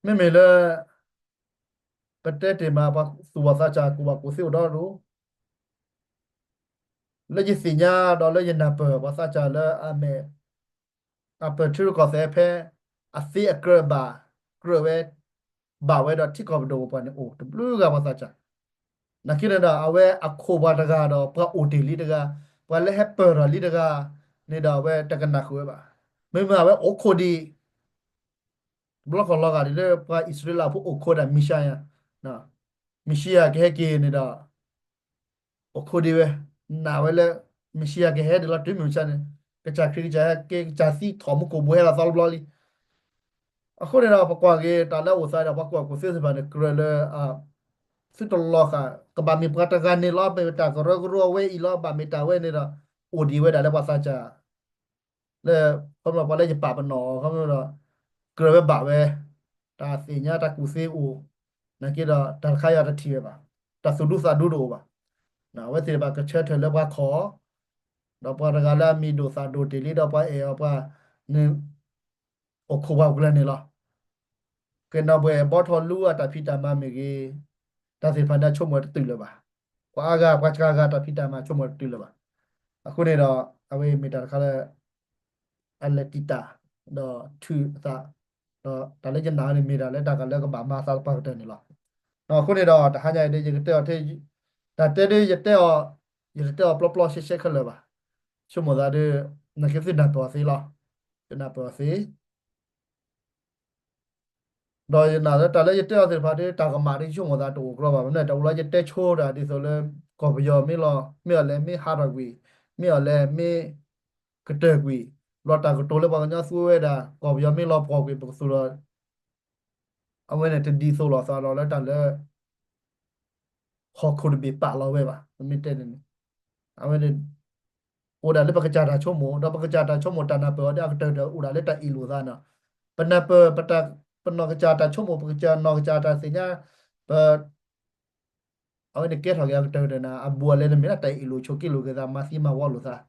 မ့မ့ၢ်လၢ ပတဲတ့ၢ်မး ပှၤသူၣ်ဘီၣ်သးစၢ် ကူၣ်ဘၣ်ကူၣ်သ့အိၣ်ဒီဒူၣ်, လၢယသ့ၣ်ညါဒီးလၢယနၢ်ပၢၢ် ပှၤသးစၢ်လၢအမဲာ် အပၢၢ်ထံရူၢ်ကီၢ်သဲးဖဲ အသ့အကြၢးဘၣ် ကြၢးဝဲ ဘၣ်ဝဲဒီးထံကီၢ်ပဒိၣ်ပပှၢ်န့ၣ်အိၣ်တဘျုးဂၤပှၤသးစၢ်, နာ်က့န့ၣ်ဒီး အဝဲအခိၣ်ပှၤတဂၤဒီး ပှၤအိၣ်တ့ၢ်လံတဂၤ, ပှၤလၢဟဲပၢၢ်ထီၣ်လံတဂၤန့ၣ်ဒီး အဝဲတကနၣ်ဃုာ်ဝဲဘၣ်. မ့မ့ၢ်အဝဲအိၣ်ခိးဒံး တဘျီဃီလီၤဂာ်ဒ်လၢပှၤအံၣ်စရ့လးဖိအိၣ်ခိးဒၣ်မ့ၣ်ၡံအၤ, မ့ၣ်ၡံအၤကဟဲက့ၤန့ၣ်ဒီး အိၣ်ခိးဒံးဝဲ, နာ်ဝဲလၢ မ့ၣ်ၡံအၤကဟဲဒ်လီၤတုၤမုၢ်မဆါန့ၣ်, ကစၢ်ခရံာ်ကစၢ်ဟဲက့ၤ ကစၢ်သံထီၣ်မူခိၣ်ဘိဟဲလီၤသီတဘျီလံ. အဃိန့ၣ်ဒီး ပကွၢ်က့ၤတၢ်လၢအအိၣ်သးဒီး ပှၤကူၣ်ဘၣ်ကူၣ်သ့သ့ၣ်တဖၣ်န့ၣ် ကြၢးလၢ သုတလီၤဃာ် ကဘၣ်မ့ၢ်ပှၤတဂၤန့ၣ်လီၤ, မ့ၢ်တၢ်ကရၢကရိအဝဲအံၤလီၤ, ဘၣ်မ့ၢ်တၢ်ဝဲန့ၣ်ဒီး အိၣ်ဒံးဝဲဒၣ်လၢပှၤသးစၢ် လၢ ခီဖျိပှၤလၢယပာ်ပနီၣ်အီၤ ခီဖျိဒီး ကြၢးဝဲဘၣ်ဝဲ, တၢ်သ့ၣ်ညါတၢ်ကူၣ်သ့အိၣ်, နာ်က့ဒီးတၢ်တခါအံၤတထံၣ်ဝဲဘၣ်, တၢ်သူၣ်ဒူသးဒူတအိၣ်ဘၣ်. အဝဲသ့ၣ်တဖၣ်ကဆၢထၢၣ်လၢပှၤခီၣ်, ဒီးပှၤတဂၤလၢအမံၤဒိၣ်သးဒိၣ်တ့ၢ်လံ ဒီးပှၤအဲၣ်အီၤပှၤန့ၣ် အိၣ်ခိးပှၤပူၤလဲၣ်န့ၣ်လီၤ. ကဲနီၣ်ဘှဲၣ်ဘီထီၣ်လူအတၢ်ဖံးတၢ်မၤမ့ၢ်ဂ့ၤ, တၢ်သ့ၣ်တဖၣ်န့ၣ် အဆိကမိၣ်တတုၤလၢၤဘၣ်. ပှၤအါဂၤ ပှၤစှၤဂၤတၢ်ဖံးတၢ်မၤဆိကမိၣ်တတုၤလၢၤဘၣ်. အဃိန့ၣ်ဒီး အဝဲမ့ၢ်တၢ်တခါလၢ အလဲၤတံာ်တာ် ဒီးထုးအသး, ဒီးတၢ်လၢယနာ်န့ၣ်မ့ၢ်ဒၣ်လၢတၢ်ဂၤလၢကဘၣ်မၤအသးသပှၢ်ကတၢၢ်န့ၣ်လီၤ. အဃိန့ၣ်ဒီး တဟါညါအံၤဒ်ယကတဲအီၤထဲ, တၢ်တဲဒ်ယတဲအီၤ, ယတတဲအီၤပျီပျီရှဲရှဲခဲလၢာ်ဘၣ်. ဆိကမိၣ်သးဒီး နာ်က့သုနၢ်ပၢၢ်အီၤသ့လီၤ. သုနၢ်ပၢၢ်အီၤသ့ ဒီးယနာ်လၢတၢ်လၢယတဲအီၤသ့ၣ်တဖၣ်ဒီး တၢ်ကမၣ်ဒီးယဆိကမိၣ်သးတအိၣ်ကြီဘၣ်. မ့ၢ်တၢ်အိၣ်လၢယတဲဆိတၢ်ဒ်သိးလၢ ကီၢ်ပယီၤမ့ၢ်လီၤ, မ့ၢ်အီၤလဲၣ်မ့ၢ်ဟးထီၣ်ကွံာ်, မ့ၢ်အီၤလဲၣ်မ့ၢ်ကတၢၢ်ကွံာ်, ဘျီတၢ်ကတိၤလၢပှၤကညီသူဝဲဒၣ် ကီၢ်ပယီၤမ့ၢ်လီၤပှီၢ်ကွံာ် ပကသူၣ်လီၤ အဝဲန့ၣ်တဒ်သိးလိာ်သးဒီးလၢတၢ်လၢ ဟီၣ်ခိၣ်တဘ့ၣ်ပာ်လီၤဝဲဘၣ်. ပမ့ၢ်တဲန့ၣ်န့ၣ် အဝဲန့ၣ် အိၣ်ဒၣ်လၢပကစၢ်တၢ်ဆိကမိၣ်, ဒီးပကစၢ်တၢ်ဆိကမိၣ်တၢ်နၢ်ပၢၢ်အီၤဒီးအကတၢၢ်ဒီးအိၣ်ဒၣ်လၢတၢ်အ့ၣ်လိာ်သးန့ၣ်. ပနၢ်ပၢၢ် ပနီၢ်ကစၢ်တၢ်ဆိကမိၣ် ပကစၢ်နီၢ်ကစၢ်တၢ်သ့ၣ်ညါ ပ အဝဲန့ၣ်ကဲထီၣ်က့ၤအကတၢၢ်ကတၢၢ်န့ၣ် အဘူးအလဲန့ၣ်မ့ၢ်ဒၣ်တၢ်အ့ၣ်လိာ်ဆိးက့လိာ်က့ၤသး မၤသံမၤဝီလိာ်သး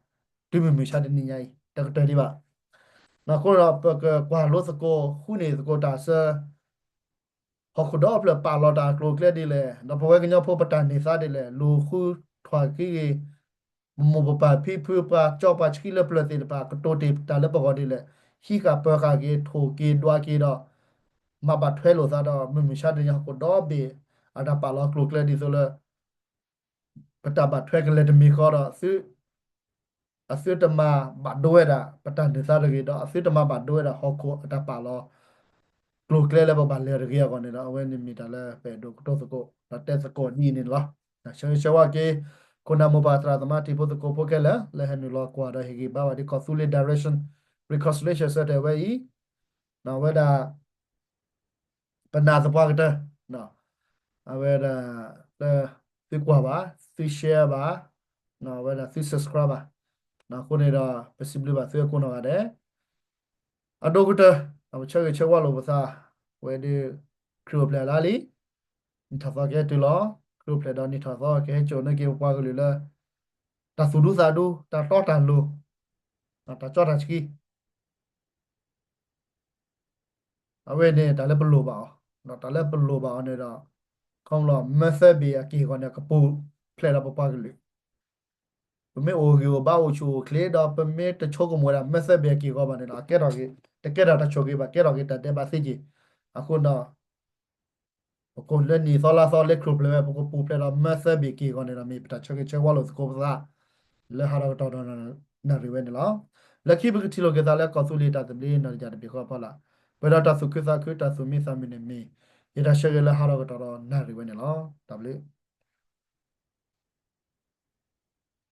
တုၤမုၢ်မဆါတနံၤညါအံၤ တကတၢၢ်ဒံးဘၣ်. အဃိဒီး ပကကွၢ်လိသကိး ဃုန့ၢ်သကိးတၢ်ဆၢ ဟီၣ်ခိၣ်ဒီဖျၢၣ်ပာ်လီၤတၢ်အကျိၤအကျဲဒ်လဲၣ်, ဒီးပဝဲကညီဖိပတၢ်န့ၢ်သါဒ်လဲၣ်, လူၤဃုထွဲက့ၤဂ့ၤ ပမိၢ်ပပၢ်ဖံဖု ပှၤကၠီပှၤဆှံလၢပျၢၤသ့ၣ်တဖၣ် ကတိၤတ့ၢ်တၢ်လၢပဂီၢ်ဒ်လဲၣ်, ဟံးဃာ်ပၢၤဃာ်က့ၤ ထိၣ်က့ၤဒွးက့ၤဒီး မၤဘၣ်ထွဲလိာ်သးဒီး မုၢ်မဆါတနံၤ ဟီၣ်ခိၣ်ဒီဘ့ၣ် အတၢ်ပာ်လီၤကျိၤကျဲဒ်သိးလၢ ပတၢ်ဘၣ်ထွဲကလဲၤတမံၤဃီဒီး အသုတမၤဘၣ်ဒိဝဲဒၣ် ပတၢ်န့ၢ်သါတဂ့ၤဒီး အသုတမၤဘၣ်ဒိဝဲဒၣ် ဟီၣ်ခိၣ်အတၢ်ပာ်လီၤ ကျိၤကျဲလၢပဘၣ်လဲၤတဂ့ၤအဂီၢ်န့ၣ်ဒီး အဝဲန့ၣ်မ့ၢ်တၢ်လၢပအဲၣ်ဒိးကတိၤသကိး ဒီးတဲသကိးဒ်အံၤန့ၣ်လီၤ. ဆၢဂ့ၤဆၢဝါက့ၤ ခိၣ်နၢ်မိၢ်ပၢ်သရၣ်သမါတံၤဖိသကိးဖိခဲလၢာ် လၢဟဲနုာ်လီၤကွၢ်ဒီးဟ့ၣ်ဂံၢ်ဘါဝဲဒ်ကီၢ်သူလ့ၤ direction reconciliation ဆၢတဲာ်ဝဲအံၤ အဝဲဒၣ် ပနာ်သပှၢ်ကတၢၢ် အဝဲဒၣ်လၢ သုကွၢ်ဘၣ် သု share ဘၣ် အဝဲဒၣ်သု subscribe ဘၣ်. အဃိန့ၣ်ဒီး ပစံးဘျုးဘၣ်သုအကိးနီၢ်ဂၤဒဲး အဒိၣ်ကတၢၢ် ပဆၢဂ့ၤဆၢဝါလိာ်ပသး ဝဲဒၣ် ခရံာ်အိၣ်ဖျဲၣ်အလါလံ နံၣ်ထီၣ်သီကဟဲတုၤလီၤ ခရံာ်အိၣ်ဖျဲၣ်ဒီးနံၣ်ထီၣ်သီ ကဟဲစိာ်န့ၢ်က့ၤပပှၤကလုာ်လၢ တၢ်သူၣ်ဒူသးဒူ တၢ်တီတၢ်လိၤ တၢ်ကၠီတၢ်ဆှံ အဝဲန့ၣ်တၢ်လၢပလိၣ်ဘၣ်အီၤ တၢ်လၢပလိၣ်ဘၣ်အီၤန့ၣ်ဒီး ခီဖျိ မၢသၢဘ့ၣ်အက့ၢ်အဂီၤန့ၣ် ကပူၤဖျဲးဒီးပပှၤကလုာ် ပမ့ၢ်အိၣ်ဂ့ၤအိၣ်ဘၣ်အိၣ်ဆူၣ်အိၣ်ချ့ဒီး ပမ့ၢ်တဆိကမိၣ်ဝဲဒၣ် မၢသၢဘ့ၣ်အက့ၢ်အဂီၤဘၣ်န့ၣ်ဒီး အကဲထီၣ်ဂ့ၤ တကဲထီၣ်တၢ်ဆိၣ်ဂ့ၤဘၣ် ကဲထီၣ်ဂ့ၤတၢ်ဒဲးဘးသ့က့ၤ. အဃိဒီး ပကအိၣ်လၢနံၣ်သီလါသီလၢခရံာ်အိၣ်ဖျဲၣ်ဝဲ ပကပူၤဖျဲးဒီးမၢသၢဘ့ၣ်က့ၢ်အဂီၤန့ၣ်ဒီး မ့ၢ်ပတၢ်ဆၢဂ့ၤဆၢဝါလိာ်သကိးပသး လၢဟးထီၣ်ကတီၢ်ဒီးနၣ်ရံၣ်ဝဲန့ၣ်လီၤ. လၢခံပကထံၣ်လိာ်က့ၤသးလၢကီၢ်သူလ့ၤတၢ်သဘျ့နီၢ်တယၢ်တဘ့ၣ်ဃီအဖီလာ်, ပှဲၤဒီးတၢ်သူၣ်ခုသးခုတၢ်သူၣ်မံသးမုာ်န့ၣ်မ့ၢ် ယတၢ်ဆၢဂ့ၤလၢဟးထီၣ်ကတီၢ်ဒီးနၣ်ရံၣ်ဝဲန့ၣ်လီၤ. တၢ်ဘျုး